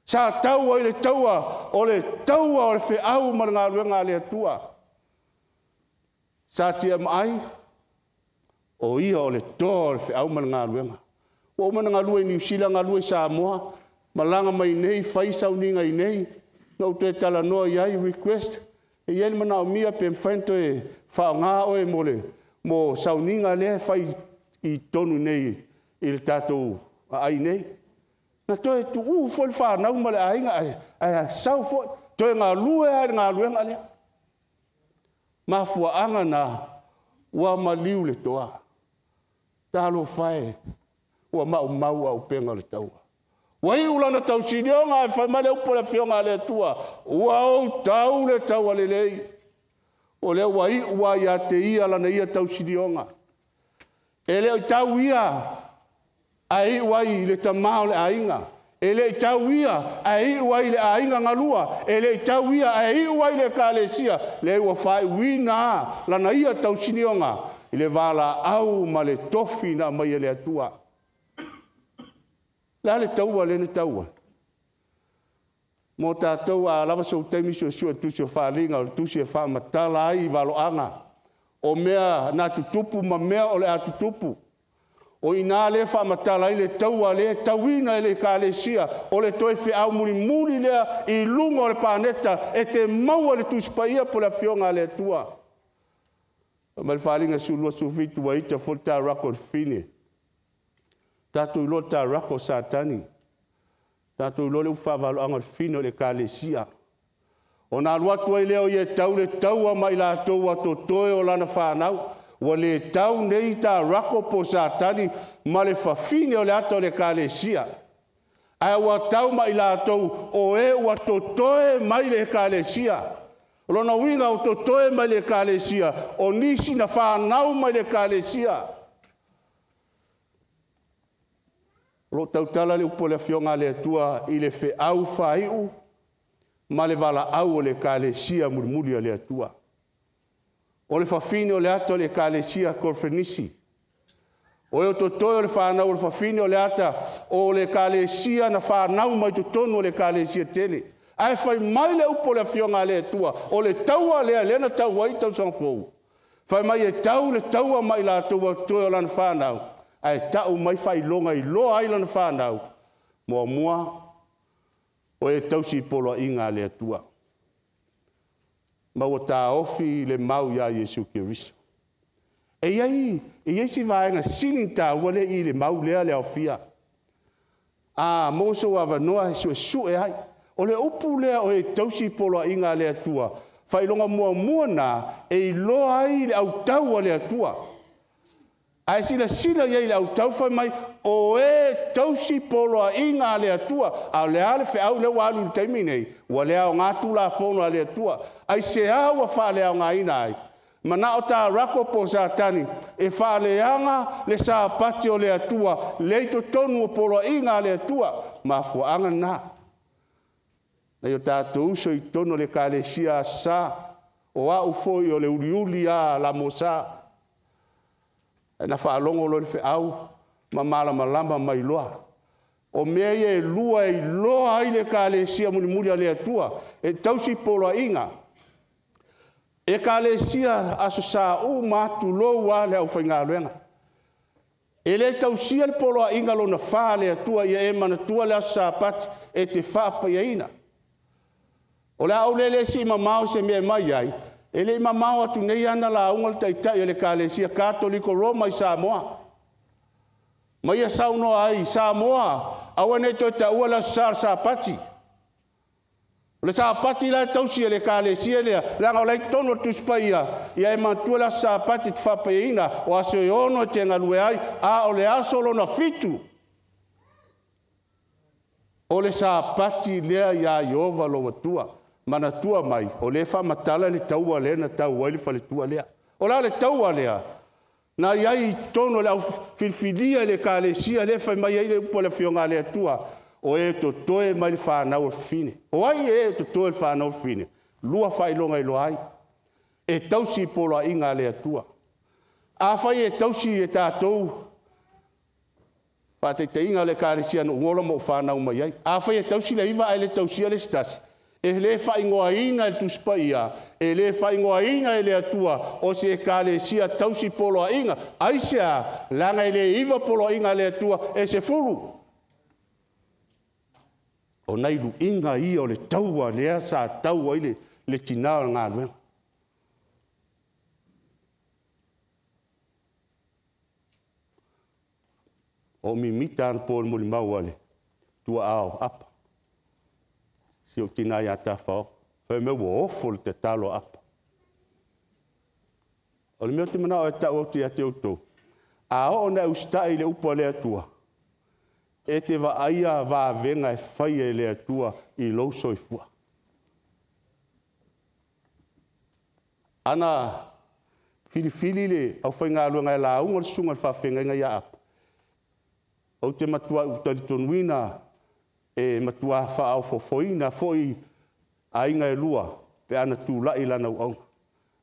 sa tau ai le taua, o le taua o le feau ma le galuega a le Atua. Sa tiaamaai, o ia o le toa o le feau ma le galuega. Ua uma ona galue i Niu Sila, galue i Samoa, malaga mai nei, fai sauniga i nei, na ou toe talanoa i ai, request, e i ai le manaomia pe mafai ona toe faaaoga oe mo sauniga lea e fai i totonu nei i le tatou aai nei. Na toe tuu foi le fanau ma le aiga ae sau foi, toe galue lava i le galuega lea. Mafuaaga na ua maliu le toa. Talofa e, ua maumau auupega o le taua. Ua iu lana tausinioga ae fai mai le upu a le Afioga a le Atua, ua ou tau le taua lelei. O lea ua iu lava ia te ia lana ia tausinioga. E le o tau ia ae iu ai i le tama o le aiga. E le i tau ia ae iu ai i le aiga galua. E le i tau ia ae iu ai i le ekalesia. Lea ua faaiuina lana ia tausinioga i le valaau ma le tofi na aumai e le Atua. Le a le taua lea na taua? Mo tatou a lava sou taimi suesue tusi o faaaliga o le tusi e faamatala ai valoaga o mea na tutupu ma mea o le a tutupu. O i ina lea e faamatala ai le taua lea e tauina e le Ekalesia, o le toe feau mulimuli lea i luga o le paneta e te maua i le Tusi Paia po o le Afioga a le Atua. Ma le faaaliga 12, 17 ua ita foi le taurako o le fine. Tatou iloa le taurako o Satani. Tatou iloa le upu faavaloaga o le fine o le Ekalesia. Ona alu atu ai lea o ia e tau le taua ma i latou ua totoe o lana fanau. Ua le tau nei taurako po Satani ma le fafine o le ata o le Ekalesia. Ae ua tau ma i latou o e ua totoe mai le Ekalesia. O lona uiga ua totoe mai le Ekalesia, o nisi na fanau mai le Ekalesia. O lo o tautala le upu a le Afioga a le Atua i le feau faaiu ma le valaau o le Ekalesia mulimuli a le Atua. O le fafine o le ata o le Ekalesia Korofenisi. O e o totoe o le fanau o le fafine o le ata o le Ekalesia na fanau mai totonu o le Ekalesia tele. Ae fai mai le upu o le Afioga a le Atua, o le taua lea lea na tau ai tausaga fou. Fai mai e tau le taua mai latou ua totoe o lana fanau, ae tau mai faailoga iloa ai lana fanau. Muamua, o e tausi poloaiga a le Atua. Ma ua taofi le mau ia Iesu Keriso. E i ai si vaega sili taua lea i le mau lea le aofia. A maua sou avanoa e suesue ai. O le upu lea o e tausi poloaiga a le Atua, faailoga muamua na e iloa ai le autau a le Atua. Ae silasila i ai i le autau fai mai, o e tausi poloaiga a le Atua. A o le a le feau lea ua alu i le taimi nei, ua le aoga Tulafono a le Atua. Aisea ua faaleaogaina ai? Manao taurako po Satani e faaleaga le sapati o le Atua, lea i totonu o poloaiga a le Atua. Mafuaaga lena. Nai o tatou uso i totonu o le Ekalesia Aso Sa, o au foi o le uliuli a lamosa. Na faalogo loa le feau ma malamalama mai loa. O mea ia e lua e iloa ai le Ekalesia mulimuli a le Atua, e tausi poloaiga. Ekalesia Aso Sa uma lava, tulou lava le aufaigaluega. E le tausia le poloaiga lona fa a le Atua, ia e manatua le aso Sapati e te faapaiaina. O le a ou le sii mamao i se mea e aumai ai, e le i mamao atu nei lava na lauga le taitai o le Ekalesia Katoliko Roma i Samoa. Ma ia saunoa ai, Samoa, aua ne i toe taua le aso Sa o le Sapati. O le Sapati la e tausi e le Ekalesia lea, leaga o la e i totonu o le Tusi Paia, ia e manatua le aso Sapati e te faapaiaina, o aso e 6 e te galue ai, a o le aso lona 7, o le Sapati lea ia Ieova lou Atua. Manatua mai, o lea e faamatala le taua lea na tau ai le faletua lea. O le a le taua lea? Na i ai i totonu o le au filifilia i le Ekalesia lea e fai mai ai le upu a le Afioga a le Atua, o e totoe mai le fanau a le fafine. O ai e totoe le fanau a le fafine? 2 faailoga iloa ai. E tausi i poloaiga a le Atua. Afai e tausi e tatou, faataitaiga le Ekalesia na ou ola ma ou fanau mai ai. Afai e tausi le 9 ae le tausia le isi tasi, e le faaigoaina e le Tusi Paia, e le faaigoaina e le Atua o se Ekalesia tausi poloaiga. Aisea? Leaga e le 9 poloaiga a le Atua, e 10. O nai luiga ia o le taua lea sa tau ai le tina o le galuega. O mimita anapo i le molimau a le tuaa o Apa, si ou tina ia Tafao, fai mai ua ofo le tatalo a Apa. O le mea ou te manao e tau atu ia te outou, a oo ina e usitai i le upu a le Atua, e te vaaia vavega e faia e le Atua i lou soifua. Ana filifili le aufaigaluega e lauga le susuga i le faafeagaiga ia Apa, ou te matua talitonuina e matua faaofofoina foi aiga e lua pe ana tulai lana auauna.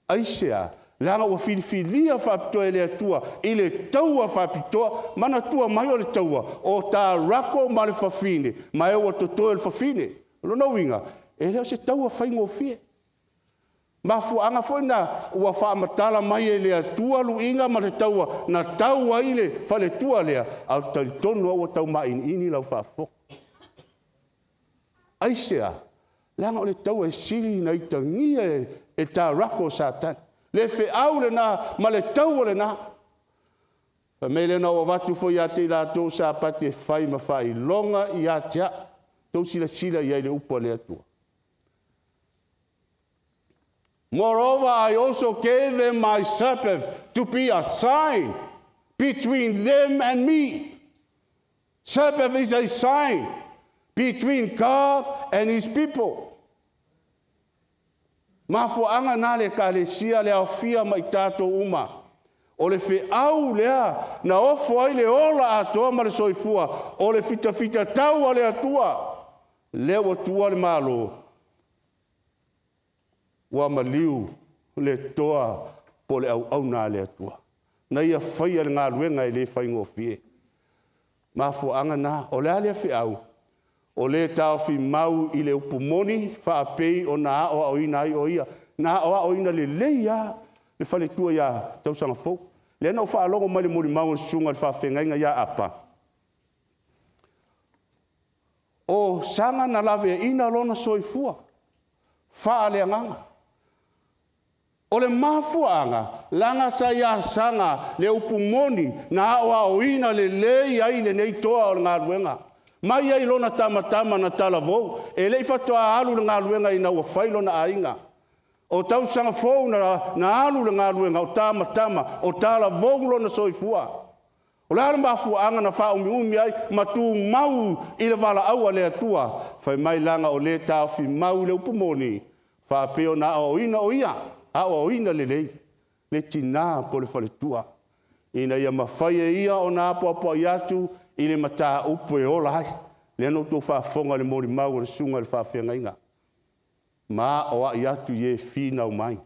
Aisea? Leaga ua filifilia faapitoa e le Atua i le taua faapitoa. Manatua mai o le taua, o Tarako ma le fafine, ma e ua totoe o le fafine. O lona uiga, e le o se taua faigofie. Mafuaaga foi na ua faamatala mai e le Atua luiga ma le taua na tau ai le faletua lea, ae ou te talitonu lava ua taumainiini lau faafofoga. Aisea? Leaga o le taua e sili ona itagia e Tarako o Satani. Le feau lena ma le taua lena. Fai mai lea na ou avatu foi ia te i latou Sapati e fai ma faailoga ia te au. Tou silasila i ai i le upu a le Atua. Moreover, I also gave them my Sabbath to be a sign between them and me. Sabbath is a sign between God and his people. Mafuaaga na le Ekalesia le aofia mai tatou uma. O le feau lea na ofo ai le ola atoa ma le soifua, o le fitafita tau a le Atua. Lea ua tuua le Malo, ua maliu le toa po le auauna a le Atua. Na ia faia le galuega e le faigofie. Mafuaaga na, o le a lea feau? O le taofi mau i le upu moni, faapei ona aoaoina ai o ia. Na aoaoina lelei lava le faletua ia tausaga fou. Lea na ou faalogo mai le molimau a le susuga i le faafeagaiga ia Apa, o Saga na laveaina lona soifua faaleagaga. O le mafuaaga, leaga sa ia Saga le upu moni na aoaoina lelei ai lenei toa o le galuega. Mai ai lona tamatama na talavou, e le i faatoa alu le galuega ina ua fai lona aiga. O tausaga fou na alu le galuega, o tamatama, o talavou lona soifua. O le a le mafuaaga na faaumiumi ai ma tumau i le valaau a le Atua? Fai mai leaga o le taofi mau i le upu moni, faapei ona aoaoina o ia, aoaoina lelei le tina po o le faletua, ina ia mafai e ia ona apoapoai atu i le mataupu e ola ai. Lea na outou faafofoga i le molimau a le susuga i le faafeagaiga, ma aoai atu i e finau mai.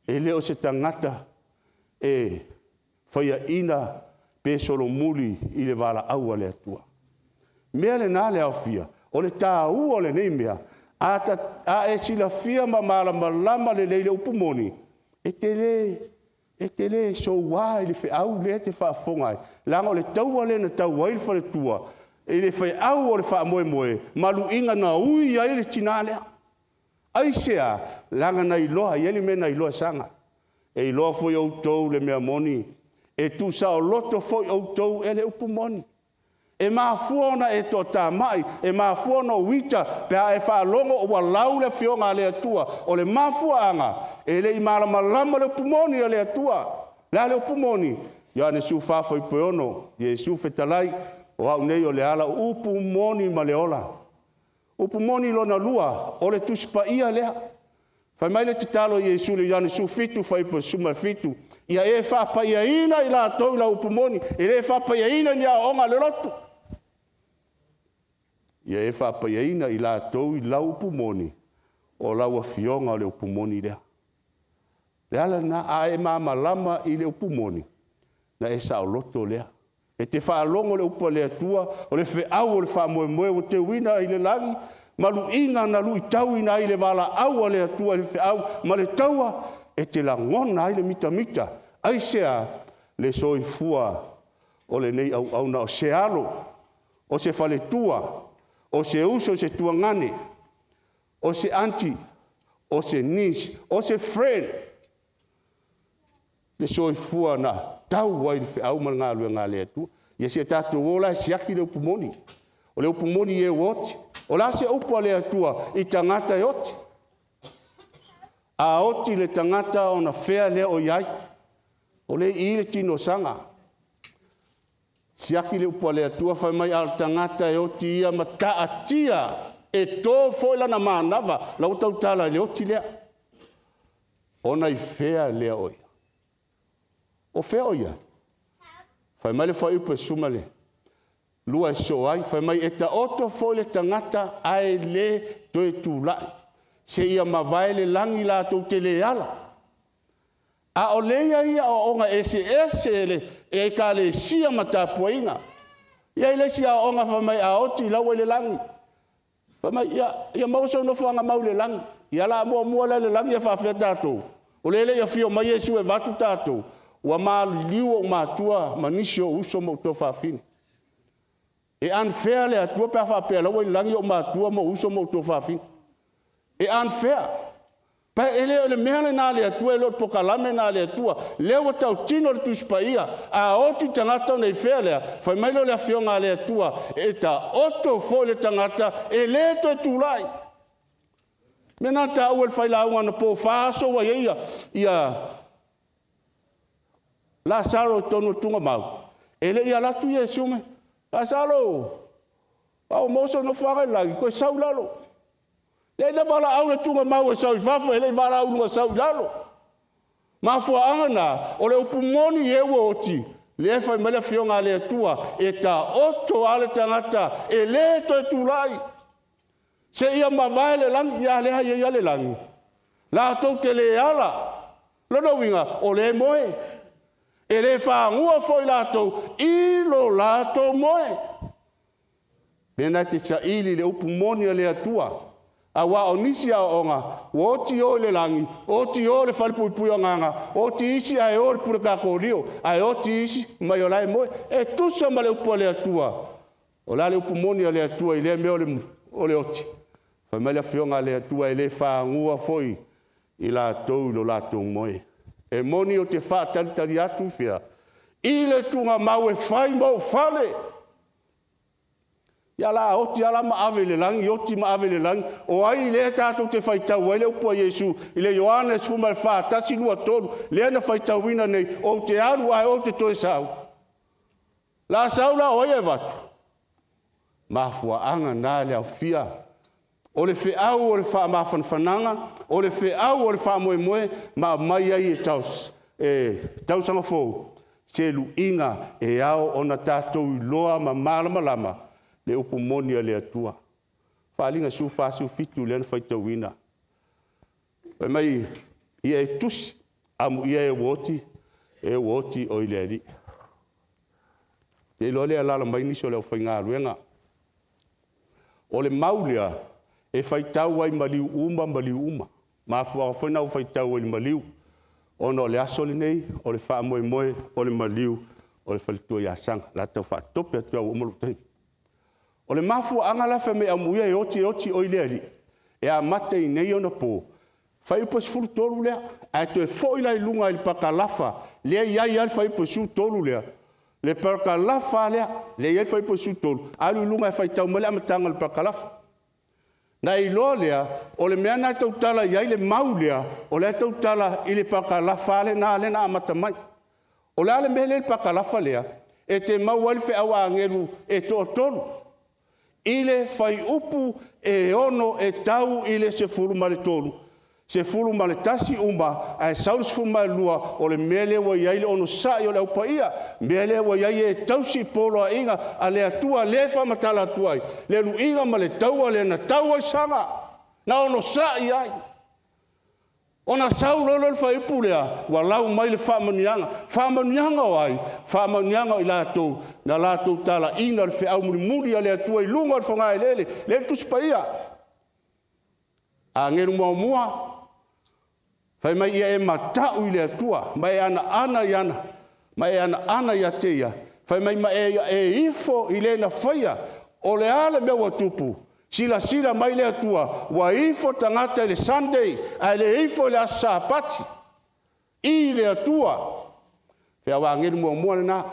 E le o se tagata e faiaina pe solomuli i le valaau a le Atua. Mea lena le aofia, o le tāua o lenei mea, a e silafia ma malamalama lelei le upu moni, e te le soua i le feau lea e te faafofoga ai, leaga o le taua lea na tau ai le faletua, i le feau o le faamoemoe, ma luiga na ui ai le tina lea. Aisea? Leaga na iloa, e i ai le mea na iloa e saga. E iloa foi outou le mea moni, e tuusaoloto foi outou e le upu moni. E mafua ona e toatamai, e mafua ona ou ita pe a e faalogo ua lau le afioga a le Atua. O le mafuaaga, e le i malamalama le upu moni a le Atua. O le a le upu moni? Ioane 14:6, Iesu fetalai, o au nei o le ala, o upu moni ma le ola. Upu moni lona lua, o le Tusi Paia lea. Fai mai le tatalo a Iesu i le Ioane 17:17, ia e faapaiaina i latou i lau upu moni, e le faapaiaina i ni aoaoga a le lotu. Ia e faapaiaina i latou i lau upu moni, o lau afioga o le upu moni lea. Le ala lena, a e malamalama i le upu moni, na e saoloto lea. E te faalogo i le upu a le Atua, o le feau o le faamoemoe ua teuina i le lagi, ma luiga na luitauina ai le valaau a le Atua i le feau ma le taua, e te lagona ai le mitamita. Aisea? Le soifua o lenei auauna, o se alo, o se faletua, o se uso i se tuagane, o se aunty, o se niece, o se friend, le soifua na tau ai le feau ma le galuega a le Atua. Ia se tatou o la e siaki le upu moni. O le upu moni e ua oti. O le a se upu a le Atua i tagata e oti? A oti le tagata ona fea lea o i ai. O le i le tinosaga. Siaki le upu a le Atua, fai mai a o le tagata e oti ia ma taatia, e to foi lana manava. Lau tautala i le oti lea. Ona i fea lea o ia? O fea o ia? Fai mai le fuaiupu e suma le lua e sosoo ai, fai mai e taoto foi le tagata ae le toe tulai, seia mavae le lagi latou te le ala. A o leia ia aoaoga eseese le ekalesia ma tapuaiga. E i ai le isi aoaoga fai mai a oti lau i le lagi. Fai mai ia maua sou nofoaga mau i le lagi. Ia la muamua la i le lagi e faafefea tatou. O le le i afio mai Iesu e vatu tatou, ua maliliu ou matua ma nisi o uso ma ou tuafafine. E unfair le Atua pe a faapea la ua i le lagi ou matua ma ou uso ma ou tuafafine. E unfair. Pa e le o le mea lena a le Atua, e le o le polokalame lena a le Atua. Lea ua tautino le Tusi Paia, a oti tagata ona i fea lea, fai mai lea o le afioga a le Atua, e taoto foi le tagata, e le toe tulai. Mea na taua e le failauga na po 4 aso ua i ai ia Lasaro i totonu o le tugamau, e le i alu atu Iesu mai, Lasaro, a ua maua sou nofoaga i le lagi, toe sau i lalo. Lea na valaau le tugamau e sau i fafo, e le i valaau i luga sau i lalo. Mafuaaga na, o le upu moni e ua oti, lea e fai mai le afioga a le Atua, e taoto lava le tagata, e le toe tulai. Seia mavae le lagi, ia lea e i ai le lagi. Latou te le ala. Lona uiga, o le moe. E le fagua foi latou i lo latou moe. Mea te saili le upu moni a le Atua. Aua o nisi aoaoga, ua oti o i le lagi, oti o le falepuipui o agaga, oti isi ae o le pule kakolio, ae oti isi mai o la e moe. E tusa ma le upu a le Atua. O la le upu moni a le Atua i lea mea o le oti. Fai mai le afioga a le Atua e le fagua foi i latou i lo latou moe. E moni o te faatalitali atu fea, i le tugamau e fai ma ou fale. Ia la oti ala ma ave i le lagi, oti ma ave i le lagi. O ai lea tatou te faitau ai le upu a Iesu i le Ioane 14, 1, 2, 3, lea na faitauina nei, ou te alu ae ou te toe sau. La sau la o ai e avatu? Mafuaaga na le aofia. O le feau o le faamafanafanaga, o le feau o le faamoemoe, ma aumai ai e tausaga fou, se luiga e ao ona tatou iloa ma malamalama le upu moni a le Atua. Faaaliga 14, 17 lea na faitauina. Fai mai, ia e tusi, amuia e ua oti o i le Alii. Te iloa lea alaala mai nisi o le aufaigaluega. O le mau lea, e faitau ai maliu uma maliu uma. Mafuaaga foi na ua faitau ai i le maliu, ona o le aso lenei, o le faamoemoe o le maliu o le faletua ia Saga. O le a tau faatope atu ua uma lou taimi. O le mafuaaga la fai mai amuia e oti e oti oi le alii, e amata i nei ona po, fuaiupu e 13 lea, ae toe foi la i luga i le pakalafa, lea e i ai lava le fuaiupu 13 lea, le pakalafa lea, lea e i ai le fuaiupu 13, alu i luga e faitau mai le amataga o le pakalafa. Na iloa lea, o le mea na tautala i ai le mau lea, o lea tautala i le pakalafa lena lea na amata mai. O le a le mea lea i le pakalafa lea, e te maua ai le feau a agelu e toatolu, i le fuaiupu e 6 e tau i le 13, 11 uma, ae sau le 12, o le mea lea ua i ai le onosai o le aupaia, mea lea ua i ai e tausi poloaiga a le Atua lea e faamatala atu ai, le luiga ma le taua lea na tau ai Saga, na onosai ai. Ona sau loa lea o le fuaiupu lea, ua lau mai le faamanuiaga. Faamanuiaga o ai? Faamanuiaga o i latou na latou talaiina le feau mulimuli a le Atua i luga o le fogaeleele, lea e Tusi Paia. Agelu muamua, fai mai ia e matau i le Atua, ma e anaana i ana, ma e anaana ia te ia, fai mai ma e ifo i le na faia. O le a le mea ua tupu? Silasila mai le Atua, ua ifo tagata i le Sunday, ae le ifo i le aso Sapati, i le Atua. Feau agelu muamua lena.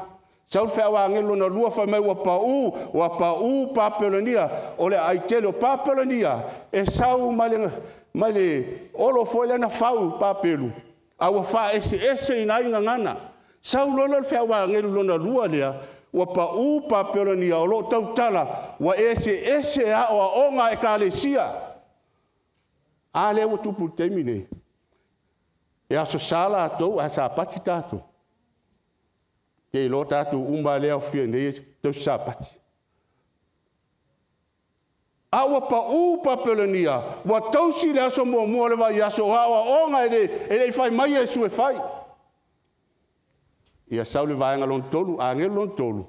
Sau le feau agelu lona lua, fai mai ua pau Papelonia, o le aitele o Papelonia, e sau mai le olo foi lea na fau Papelu, a ua faaeseese i nai gagana. Sau loa lea o le feau agelu lona lua lea, ua pau Papelonia, o lo o tautala, ua eseese aoaoga a ekalesia. A lea ua tupu i le taimi nei, e aso sa latou ae Sapati tatou. Te iloa tatou uma lea aufia nei tausi Sapati. A ua pau Papelonia, ua tausi le aso muamua o le vaiaso, o aoaoga e le i fai mai Iesu e fai. Ia sau le vaega lona tolu, agelu lona tolu,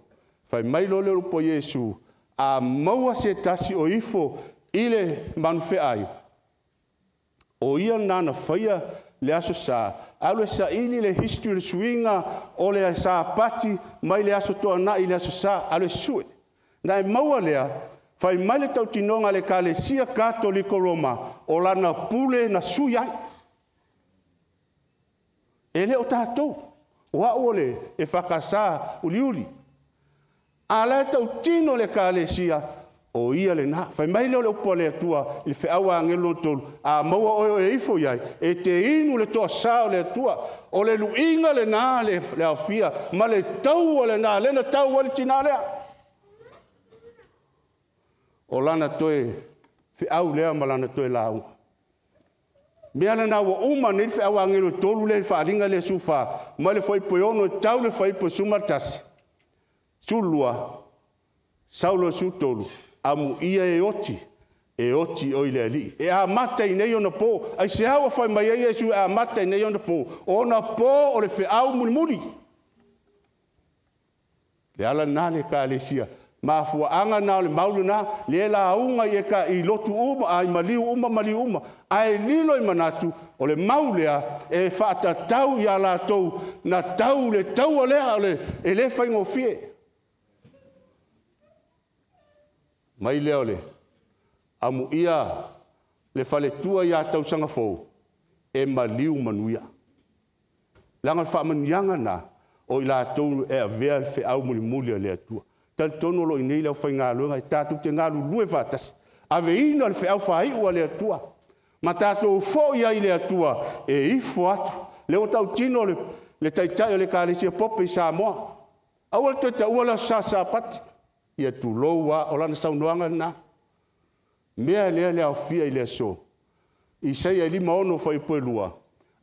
fai mai loa le upu a Iesu, a maua se tasi o ifo i le manufeai, o ia lena na faia le aso sa, alu e saili le history o le suiga o le Sapati mai le aso Toonai i le aso Sa, alu e sue. Na e maua lea, fai mai le tautinoga a le Ekalesia Katoliko Roma, o lana pule na sui ai. E le o tatou, o au o le EFKS uliuli. A la e tautino le Ekalesia, o ia lena. Fai mai lea o le upu a le Atua i le feau a agelu lona tolu, a maua oe o e ifo i ai, e te inu le toasa o le Atua. O le luiga lena le aofia, ma le taua lena, lena tau ai le tina lea. O lana toe feau lea ma lana toe lauga. Mea lena ua uma nei le feau a agelu e tolu lea i faaaliga lea sufa, mai le fuaiupu e 6 e tau le fuaiupu e 11, 12, sau loa 13, amuia e oti, e oti oi le alii. E amata i nei ona po. Aisea ua fai mai ai Iesu e amata i nei ona po? Ona po o le feau mulimuli. Le ala lena le ekalesia. Mafuaaga na o le mau lena, le lauga i e i lotu uma, ai maliu uma, maliu uma. Ae lilo i manatu, o le mau lea e faatatau ia latou na tau le taua lea, e le faigofie. Mai lea o le amuia le faletua ia tausaga fou, e maliu manuia. Leaga o le faamanuiaga na, o i latou e avea le feau mulimuli a le Atua. Talitonu o lo o i inei le aufaigaluega e tatou te galulue faatasi. Aveina le feau faaiu a le Atua. Ma tatou foi ai i le Atua e ifo atu. Lea ua tautino le taitai o le Ekalesia Pope i Samoa. Aua le toe taua le aso Sa Sapati. Ia tulou lava, o lana saunoaga lena. Mea lea le aofia i le aso. Isaia 56 fuaiupu e 2.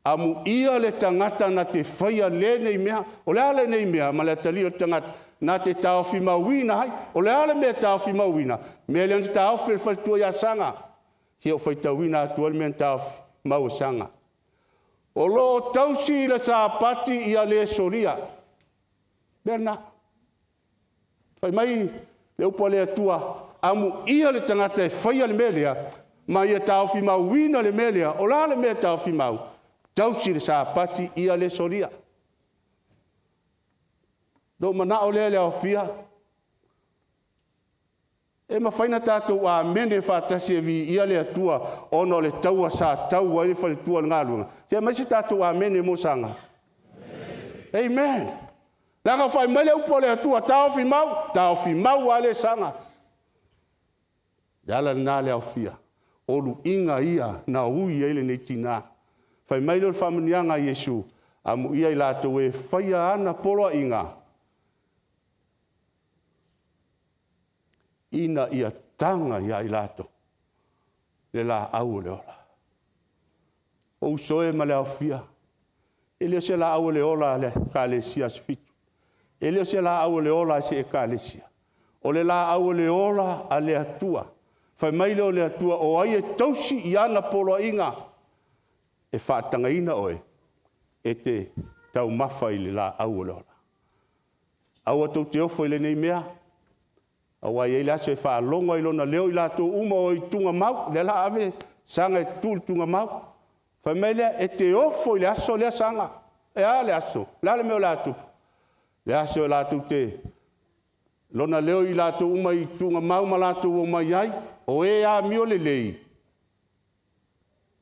Amuia le tagata na te faia lenei mea. O le a lenei mea ma le atalia o le tagata na te taofi mauina ai. O le a le mea taofi mauina? Mea lea na taofi le faletua ia Saga. Sia o faitauina atu ai le mea na taofi mau e Saga. O lo o tausi le Sapati ia le solia. Mea lena. Fai mai le upu a le Atua, Amuia le tagata e faia le mea lea, ma ia taofimauina le mea lea. O la le mea e taofimau, tausi le Sapati ia le solia. Lou manao lea i le aofia, e mafai ona tatou amene faatasi e viia le Atua ona o le taua sa tau ai le faletua o le galuega. Se aumai se tatou amene mo saga. Amen. Leaga fai mai le upu a le Atua, taofi mau, taofi mau lava le saga. Le ala lena le aofia, o luiga ia na ui ai lenei tina. Fai mai lea o le faamanuiaga a Iesu, amuia i latou e faia ana poloaiga, ina ia taga ia i latou le laau o le ola. O uso e ma le aofia, e le o se laau o le ola a le Ekalesia Aso Fitu, e le o se laau o le ola a se Ekalesia, o le laau o le ola a le Atua. Fai mai lea o le Atua, o ai e tausi i ana poloaiga, e faatagaina oe e te taumafa i le laau o le ola. Aua tou te ofo i lenei mea, aua e i ai le aso e faalogo ai lona leo i latou uma o i tugamau, lea o le a ave saga e tutu i le tugamau. Fai mai lea, e te ofo i le aso lea saga. E a le aso? O le a le mea o le a tupu? Le aso e latou te lona leo i latou uma i tugamau ma latou omai ai, o e amio lelei,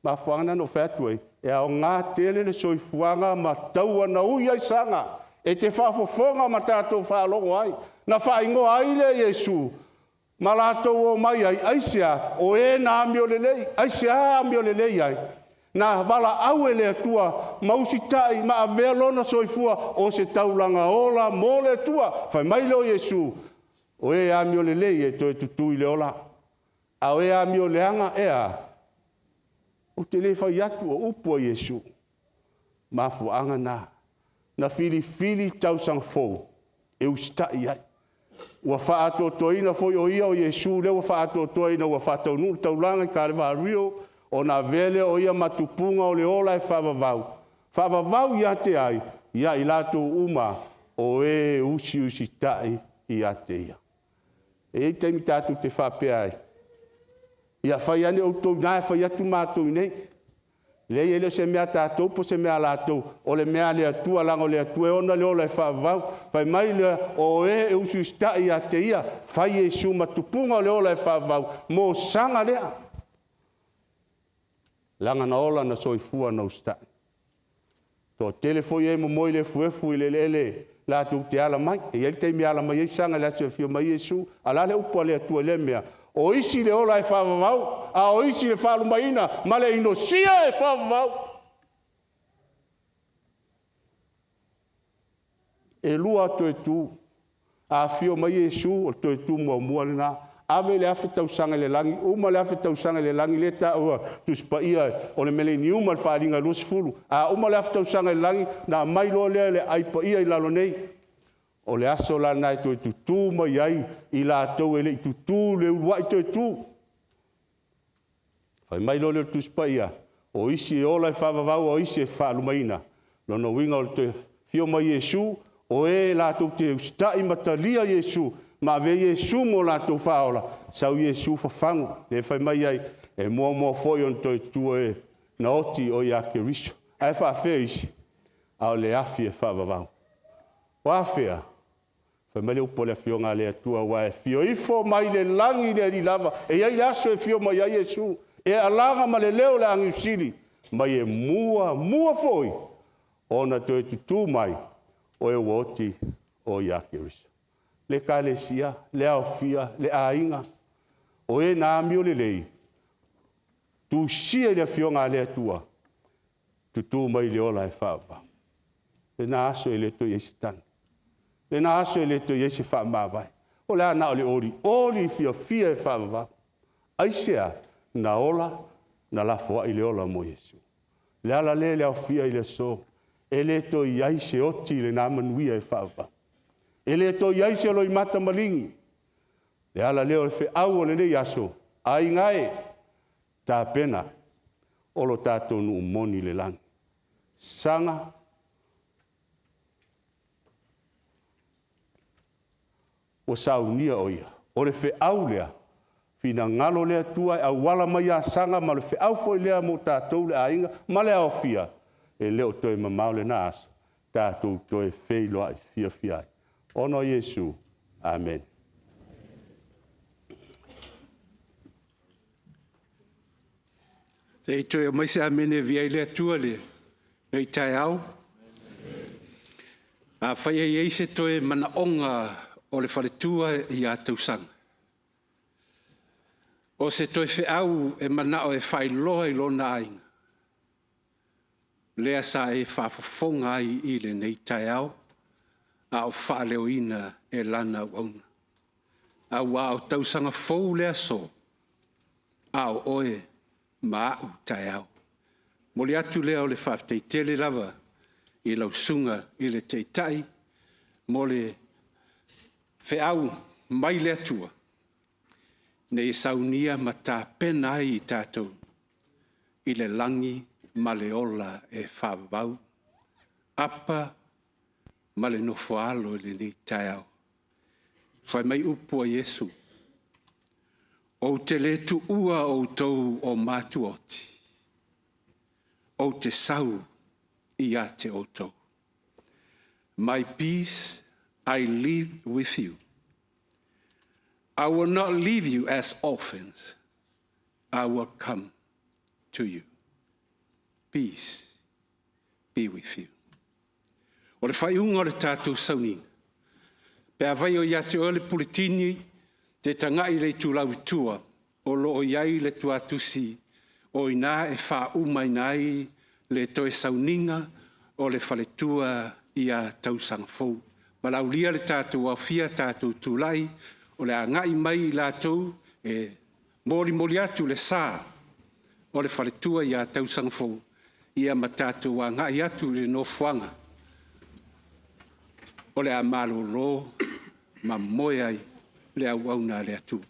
mafuaaga na na ou fai atu ai, e aoga tele le soifuaga ma taua na ui ai saga, e te faafofoga ma tatou faalogo ai. Na faaigoa ai lea Iesu ma latou omai ai, aisea? O e na amio lelei, aisea amio lelei ai? Na valaau e le Atua ma usitai ma avea lona soifua o se taulaga ola mo le Atua. Fai mai lea o Iesu, o e amio lelei e toe tutu i le ola, a o e amio leaga e a? Ou te le fai atu o upu a Iesu. Mafuaaga na, na filifili tausaga fou e usitai ai. Ua faaatoatoaina foi o ia o Iesu lea ua faaatoatoa ina ua faataunuu le taulaga i Kalevario, ona avea lea o ia ma tupuga o le ola e faavavau. Faavavau ia te ai, ia i latou uma o e usiusitai ia te ia. E i ai taimi tatou te faapea ai, ia fai ane outou i ina, e fai atu matou i inei. Leai, e le o se mea a tatou po o se mea a latou, o le mea a le Atua, leaga o le Atua e ona le ola e faavavau. Fai mai lea, o e e usiusitai ia te ia, fai Iesu ma tupuga o le ola e faavavau, mo saga lea. Leaga na ola na soifua na usitai. Toatele foi e momoe le efuefu i le eleele latou te ala mai. E i ai le taimi e ala mai ai saga i le aso e afio mai Iesu. A o le a le upu a le Atua i lea mea? O isi le ola e faavavau, a o isi le faalumaina ma le inosia e faavavau. E lua toe tu. A afio mai Iesu, o le toe tu muamua lena. Ave le 1,000 tausaga i le lagi, uma le 1,000 tausaga i le lagi, lea taua Tusi Paia o le meleniuma o le faaaliga 20. A uma le 1,000 tausaga i le lagi, na aumai loa lea le ai paia i lalo nei. O le aso la lena e toe tutu mai ai i latou e le i tutu le uluai toe tu. Fai mai loa lea o le Tusi Paia, o isi e ola e faavavau, o isi e faalumaina. Lona uiga o le toe fio mai Iesu, o e latou te usitai ma talia Iesu, ma ave Iesu mo latou faaola, sau Iesu fafagu, le fai mai ai, e muamua foi ona toe tutu e na oti o ia Keriso. Ae faafea isi, a o le afi e faavavau. O afea, fai mai le upu a le Afioga a le Atua, ua e fio ifo mai le lagi le alii lava, e i ai le aso e fio mai ai Iesu, e alaga ma le leo o le agiusili, mai e mua, mua foi, ona toe tutu mai, o e ua oti o ia Keriso. Le Ekalesia, le aofia, le aiga, o e na amio lelei, tusia i le Afioga a le Atua, tutu mai le ola e faavavau. Lena aso e le toe i ai se tagi. Lena aso e le toe i ai se faamavae. O le a na o le oli oli fiafia e faavavau. Aisea, na ola, na lafoai le ola mo Iesu. Le ala lea le aofia i le aso, e le toe i ai se oti i lena manuia e faavavau. E le toe i ai se loimata maligi. Le ala lea o le feau o lenei aso, aiga e, tapena o lo tatou nuu moni i le lagi. Saga ua saunia o ia. O le feau lea, Finagalo le Atua e auala mai asaga ma le feau foi lea mo tatou le aiga ma le aofia, e le o toe mamao lena aso, tatou toe feiloai fiafia ai. Ona o Iesu, Amene. Se i toe aumai se amene e viia ai le Atua i lenei taeao. Afai e i ai se toe manaoga o le faletua ia tausaga, o se toe feau e manao e faailoa i lona aiga, lea sa e faafofoga ai i lenei taeao, a o faaleoina e lana auauna. Aua o tausaga fou le aso, a o oe ma au taeao. Momoli atu lea o le faafetai tele lava i lau susuga i le Taitai mo le feau mai le Atua ina ia saunia ma tapena ai i tatou i le lagi ma le ola e faavavau. Apa ma le nofo-a-alo i lenei taeao. Fai mai upu a Iesu, ou te le tuua outou o matuaoti, ou te sau ia te outou. My peace I leave with you. I will not leave you as orphans. I will come to you. Peace be with you. O le faaiuga o le tatou sauniga, pe afai o ia te oe le puletini, te tagai i le itulau i tua, o lo o i ai le tuatusi o i ina e faaumaina ai le toe sauniga o le faletua ia tausaga fou. Valaaulia le tatou aofia, tatou tulai, o le a agai mai i latou e molimoli atu le sa o le faletua ia tausaga fou, ia ma tatou agai atu i le nofoaga o le a malolo ma moe ai le auauna a le Atua.